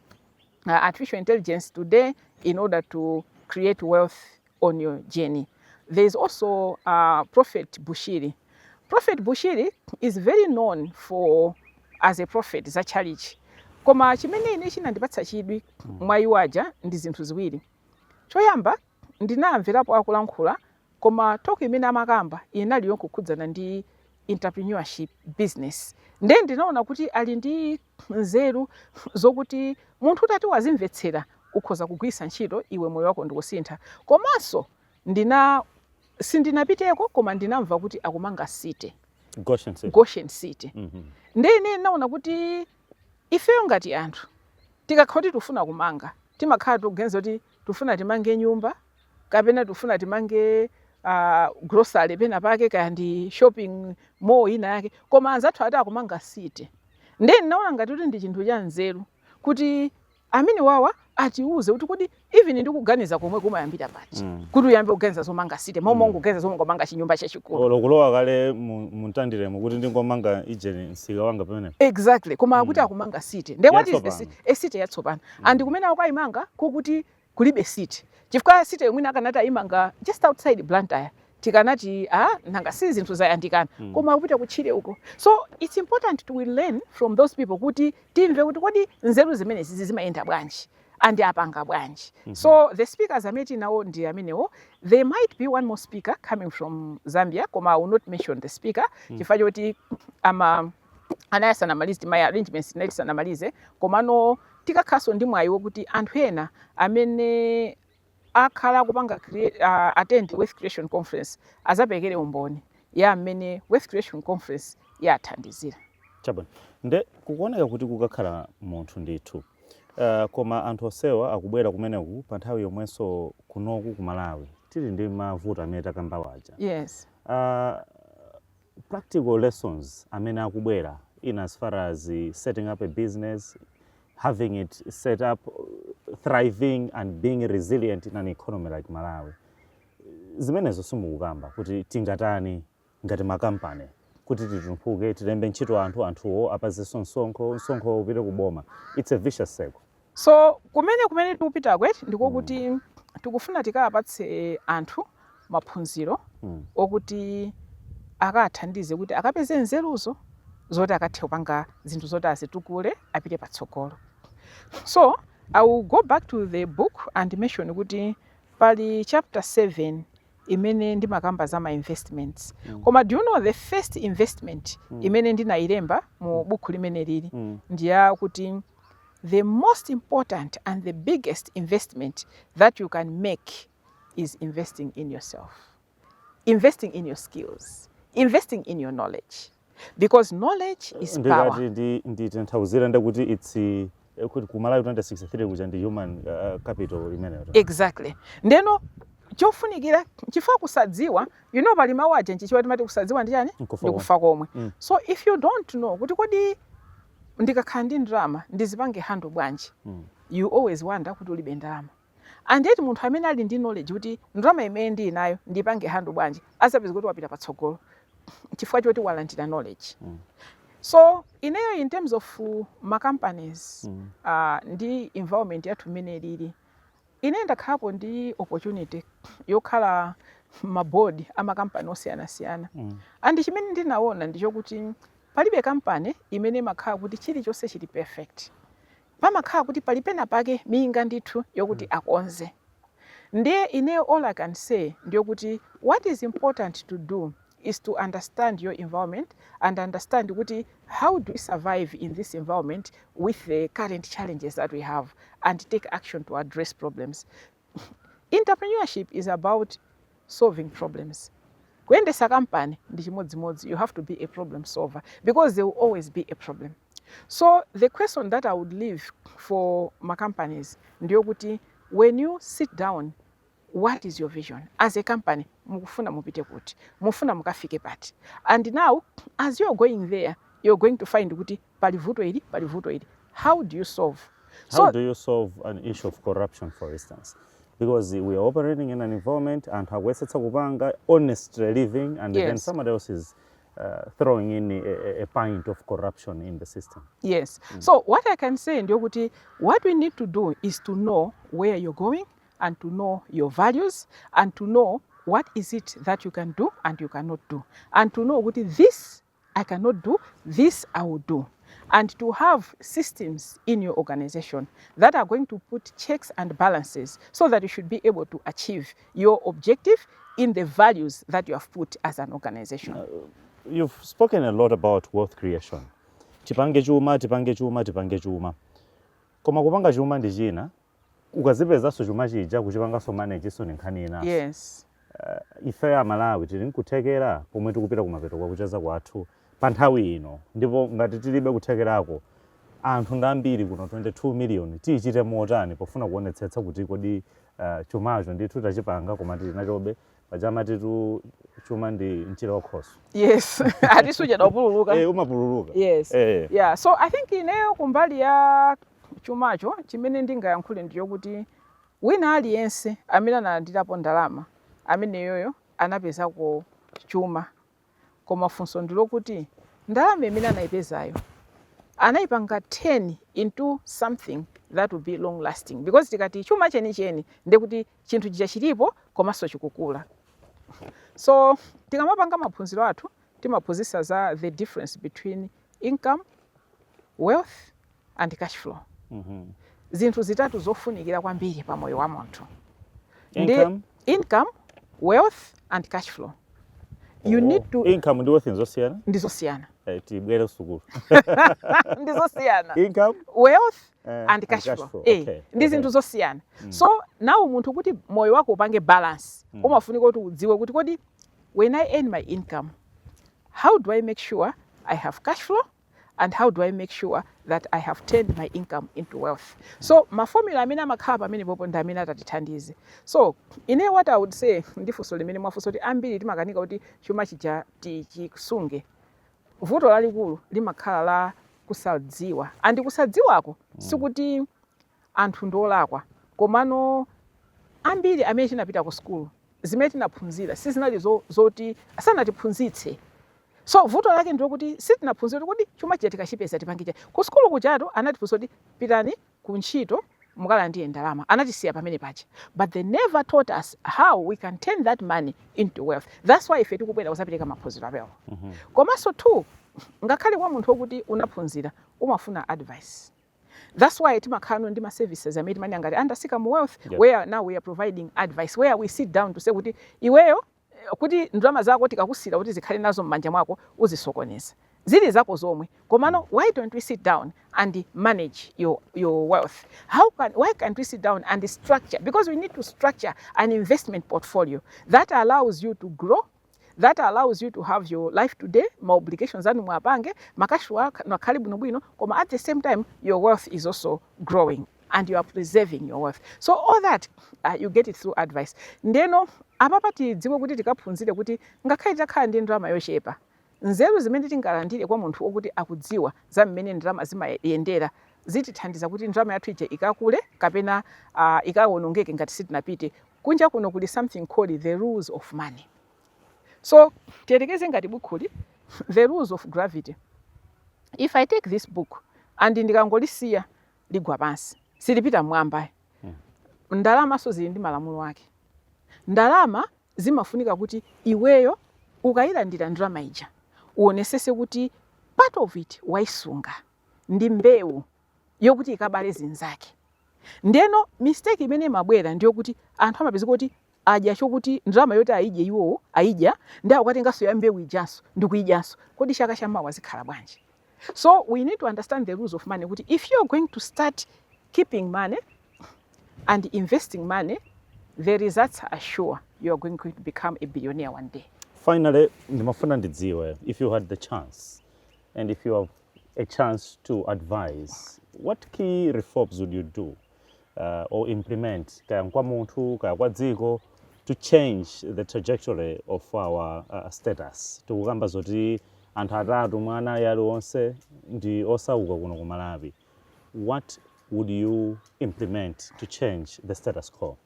artificial intelligence today in order to create wealth on your journey. There is also Prophet Bushiri. Prophet Bushiri is very known for as a prophet za church. Koma chimene ine chinandipatsa chidwi mwa iwo aja ndi zinthu ziwiri. Choyamba, ndinamverapo akulankhula, koma talk imene amakamba inali yokukhudzana ndi entrepreneurship, business. Ndiye ndinaona kuti ali ndi nzeru zokuti munthu utati wazimvetsera ukhoza kugwiritsa ntchito iwe, moyo wako ndikusintha. Komanso sindinapiteko, koma ndinamva kuti akumanga city. Goshen City. Goshen City. Ndiye ine ndinaona kuti ifeyo ngati anthu tikakhala kuti tifuna kumanga, timakhala tikuganiza kuti tifuna timange nyumba kapena tifuna timange grocery pena pake, kaya ndi shopping mall ina yake, koma anzathu ati akumanga city. Ndiye ndinaona ngati kuti ndi chinthu cha nzeru kuti amene wawa atiuze kuti kodi even ndikuganiza komwe kumayambira pati, kuti uyambe kuganiza zomanga city momwe ungoganiza zomwe ngomanga chinyumba chachikulu. Olo kulowa kale mu Mtandiremo kuti ndingomanga ijeni msika wanga pamene. Exactly, koma akuti akumanga city. Nde what is the Yatsopano. city? A city yatsopano, and kumene akayimanga kokuti kulibe city, chifukwa city yomwe akanati ayimanga just outside Blantyre, tikanati ah, nanga si zinthu zayandikana, koma akupita kutchire uko. So it's important to learn from those people kuti timve kuti kodi nzeru zimenezi zimayenda bwanji and apanga bwanji. So the speakers amene tinawo ndi amenewo. There might be one more speaker coming from Zambia, koma I will not mention the speaker chifukwa choti ama Anali asanamalize, ma arrangements tinali tisanamalize, komano tikakhalanso ndi mwayi wokuti anthu ena amene akhala akupanga attend Wealth Creation Conference azaperekere umboni ya mmene Wealth Creation Conference yathandizira. Chabwino, nde kukuoneka kuti kukakhala munthu ndithu, koma anthu onsewa akubwera kumeneku pa nthawi yomwenso kunoku ku Malawi tili ndi mavuto amene takamba waja. Practical lessons amene akubwera in as far as setting up a business, having it set up, thriving and being resilient in an economy like Malawi, zimenezo simukukamba kuti tingatani ngati makampani kuti titumphuke, tilembe ntchito anthu, anthuwo apazenso msonkho, msonkho upite kuboma? It's a vicious circle. So kumene tikupita kweti ndikokuti tikufuna tikapatse anthu maphunziro okuti akathandize kuti akapeze nzeruzo zoti akathe kupanga zinthu zoti azitukule, apite patsogolo. So I will go back to the book and mention kuti pali chapter 7 imene ndimakamba za ma investments. Koma do you know the first investment imene ndinayilemba mu buku limene lili ndiya kuti the most important and the biggest investment that you can make is investing in yourself, investing in your skills, investing in your knowledge, because knowledge is power. Ndikati nditanthauzira ndekuti it's kuti ku Malawi 2063 kuja ndi human capital imeneyo. Exactly. Ndeno chofunikira, chifukwa kusadziwa, pali mawu aja nchichewa timati kusadziwa ndi chani? Nkufa. Ndi kufa komwe. So if you don't know kuti kodi ndikakhala ndi ndalama ndizipange handle bwanji, you always wonder kuti ulibe ndalama. And yet munthu amene ali ndi knowledge kuti ndalama imene ndili nayo ndipange handle bwanji, azapeza kuti wapita patsogolo chifukwa choti walandira knowledge. So ineyo, in terms of ma companies ndi environment yathu imene ilili, ine ndakhalapo ndi opportunity yokhala ma board amakampani osiyanasiyana, and chimene ndinaona ndichokuti palibe kampani imene imakhala kuti chilichonse chili perfect. Pamakhala kuti pali pena pake minga ndithu yokuti akonze. Ndiye ineyo all I can say ndiyokuti what is important to do is to understand your environment and understand kuti how do we survive in this environment with the current challenges that we have, and take action to address problems. Entrepreneurship is about solving problems. Kuyendesa kampani ndi chimodzimodzi. You have to be a problem solver because there will always be a problem. So the question that I would leave for my companies ndiyokuti when you sit down, what is your vision as a company? Mukufuna mupite kuti? Mufuna mukafike pati? And now, as you're going there, you're going to find kuti pali vuto ili, pali vuto ili. How do you solve? How do you solve an issue of corruption, for instance? Because we are operating in an environment anthu akuyesetsa kupanga honest living and then somebody else is throwing in a pint of corruption in the system. Yes. So what I can say ndiyokuti what we need to do is to know where you're going and to know your values and to know what is it that you can do and you cannot do, and to know kuti this I cannot do, this I will do, and to have systems in your organization that are going to put checks and balances so that you should be able to achieve your objective in the values that you have put as an organization. You've spoken a lot about wealth creation. Tipange chuma, tipange chuma, tipange chuma. Koma kupanga chuma ndi china, ukazipezanso chuma chija, kuchipanganso manage so ndi nkhani inanso. Ife a Malawi tili nkuthekera pomwe tikupita kumapeto kwa kucheza kwathu pa nthawi ino, ndipo ngati tilibe kuthekerako, anthu ndi ambiri kuno, 22 million, tiyichite motani pofuna kuonetsetsa kuti kodi chumacho ndithu tachipanga koma tili nachobe? Paja amatitu chuma ndi mchira wakhoso. Yes, ati suchedwa kupululuka. Eh, umapululuka. Yes. Yeah, so I think ineyo kumbali ya chumacho, chimene ndingayankhule ndichokuti wina aliyense amene analandirapo ndalama, ameneyoyo anapezako chuma. Koma funso ndilokuti ndalama imene anayipezayo anayipanga 10 into something that will be long lasting, because tikati chuma chenicheni ndekuti chinthu chija chilipo komanso chikukula. So tikamapanga maphunziro athu, timaphunzitsa za the difference between income, wealth and cash flow, zinthu zitatu zofunikira kwambiri pa moyo wa munthu. Income? Income, wealth and cash flow. You need to Income ndi wealth nzosiyana? Ndizosiyana. Tibwere sukulu. Ndizosiyana. Income, wealth and and cash flow. Ndi zinthu zosiyana. So now munthu kuti moyo wako upange balance, umafunika kuti udziwe kuti kodi when I earn my income, how do I make sure I have cash flow, and how do I make sure that I have turned my income into wealth? So ma formula amene amakhala pamene popo ndi amene atatithandize. So ine what I would say, ndifunso limene mwafunsa kuti ambiri timakanika kuti chuma chija tichisunge, vuto lalikulu limakhala la kusadziwa. And kusadziwako sikuti anthu ndiolakwa, komano ambiri amene tinapita ku sukulu, zimene tinaphunzira sizinali zoti sanatiphunzitse. So vuto lake ndilokuti sitinaphunzira kuti kodi chuma chija tikachipeza tipange chani. Ku sukulu kujatu anatiphunzitsa kuti pitani ku ntchito mukalandire ndalama, anatisiya pamene paja, but they never taught us how we can turn that money into wealth. That's why ife tikubwera kuzapereka maphunziro apewo. Komanso two, ngakhale kwa munthu wokuti unaphunzira, umafuna advice. That's why timakhala ndi ma services amene timanena ngati under Sycamore Wealth, where now we are providing advice, where we sit down to say kuti iweyo, kuti ndalama zako tikakusira kuti zikhale nazo m'manja mwako, uzisokoneza, zili zako zomwe. Komano why don't we sit down and manage your wealth? How can why can't we sit down and structure? Because we need to structure an investment portfolio that allows you to grow, that allows you to have your life today, ma obligations anu mwapange, ma cash akhale bwinobwino, koma at the same time your wealth is also growing and you are preserving your wealth. So all that you get it through advice. Ndeno apapa tidziwe kuti tikaphunzire kuti ngakhale takhala ndi ndalama yochepa, nzeru zimene tingalandire kwa munthu wokuti akudziwa za mmene ndalama zimayendera zitithandiza kuti ndalama yathu ija ikakule kapena ikawonongeke ngati sitinapite. Kunja kuno kuli something called the rules of money. So tiyerekeze ngati bukhuli, The Rules of Gravity. If I take this book and ndikangolisiya, ligwa pansi, silipita mmwamba. Ndalamaso zili ndi malamulo ake. Ndalama zimafunika kuti iweyo ukayilandira ndalama ija, uonesese kuti part of it waisunga ndi mbewu yokuti ikabale zinzake. Ndeno mistake imene imabwera ndiyokuti anthu amapezeka kuti adya chokuti ndalama yoti ayidye iwowo ayidya, ndi akukatenganso ya mbewu ijanso ndikuyidyanso. Kodi chaka chamawa zikhala bwanji? So we need to understand the rules of money, kuti if you are going to start keeping money and investing money, the results are sure: you are going to become a billionaire one day. Finally, ndimafuna ndidziwe, if you had the chance and if you have a chance to advise, what key reforms would you do or implement, kaya kwa munthu kaya kwa dziko, to change the trajectory of our status? Tikukamba zoti anthu atatu mwa anayi aliwonse ndi osauka kuno ku Malawi. What would you implement to change the status quo?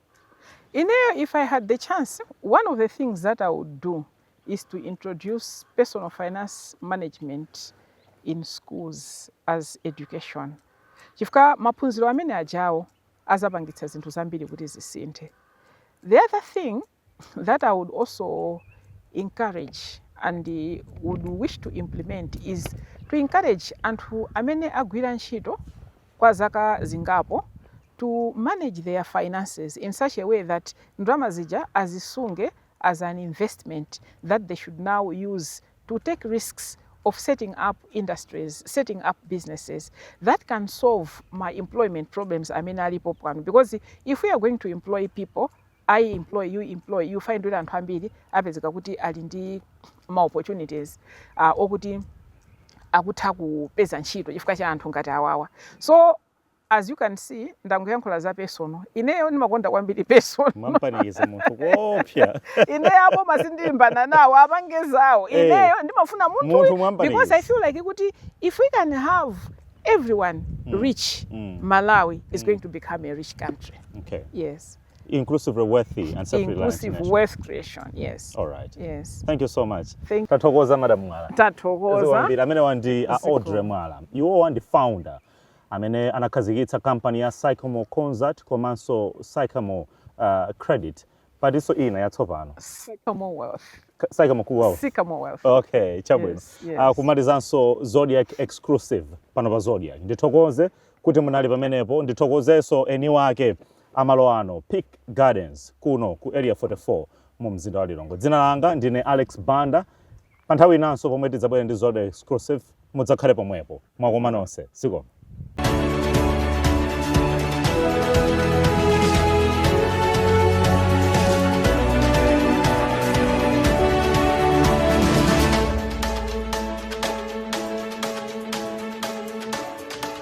Ineyo, if I had the chance, one of the things that I would do is to introduce personal finance management in schools as education, chifukwa maphunziro amene ajawo azapangitsa zinthu zambiri kuti zisinthe. The other thing that I would also encourage and would wish to implement is to encourage anthu amene agwira ntchito kwa zaka zingapo to manage their finances in such a way that ndalama zija azisunge as an investment that they should now use to take risks of setting up industries, setting up businesses that can solve ma employment problems amene alipo pano. Because if we are going to employ people, I employ, you employ, you find kuti anthu ambiri apezeka kuti ali ndi ma opportunities okuti akutha kupeza ntchito chifukwa cha anthu ngati awawa. So as you can see, ndangoyankhula za personal. Ineyo ndimakonda kwambiri personal. Mwampanikiza munthu koopsa. Ineyo apo sindilimbana nawo, apange zawo. Ineyo ndimafuna munthu Munthu mwampanikiza. Because I feel like kuti if we can have everyone rich, Malawi is going to become a rich country. Yes. Inclusively wealthy and self-reliant Inclusive nation. Wealth creation, yes. All right. Yes. Thank you so much. Thank Tathokoza, Madam Mwala. Tathokoza. Kwambiri. Amene ndi a Ziko. Audrey Mwala, iwowa ndi founder amene anakhazikitsa kampani ya Sycamore Consult komanso Sycamore Credit, patinso ina yatsopano. Sycamore Wealth. Sycamore Wealth. Sycamore Wealth. Okay, chabwino. Yes. Kumalizanso Zodiak Exclusive pano pa Zodiak, ndithokoze kuti munali pamenepo. Ndithokozenso eni wake amalo ano, Peak Gardens, kuno ku Area 44 mu mzinda wa Lilongwe. Dzina langa ndine Alex Banda. Pa nthawi inanso pomwe tidzabwere ndi Zodiak Exclusive, mudzakhale pomwepo. Mwakoma nonse, zikomo.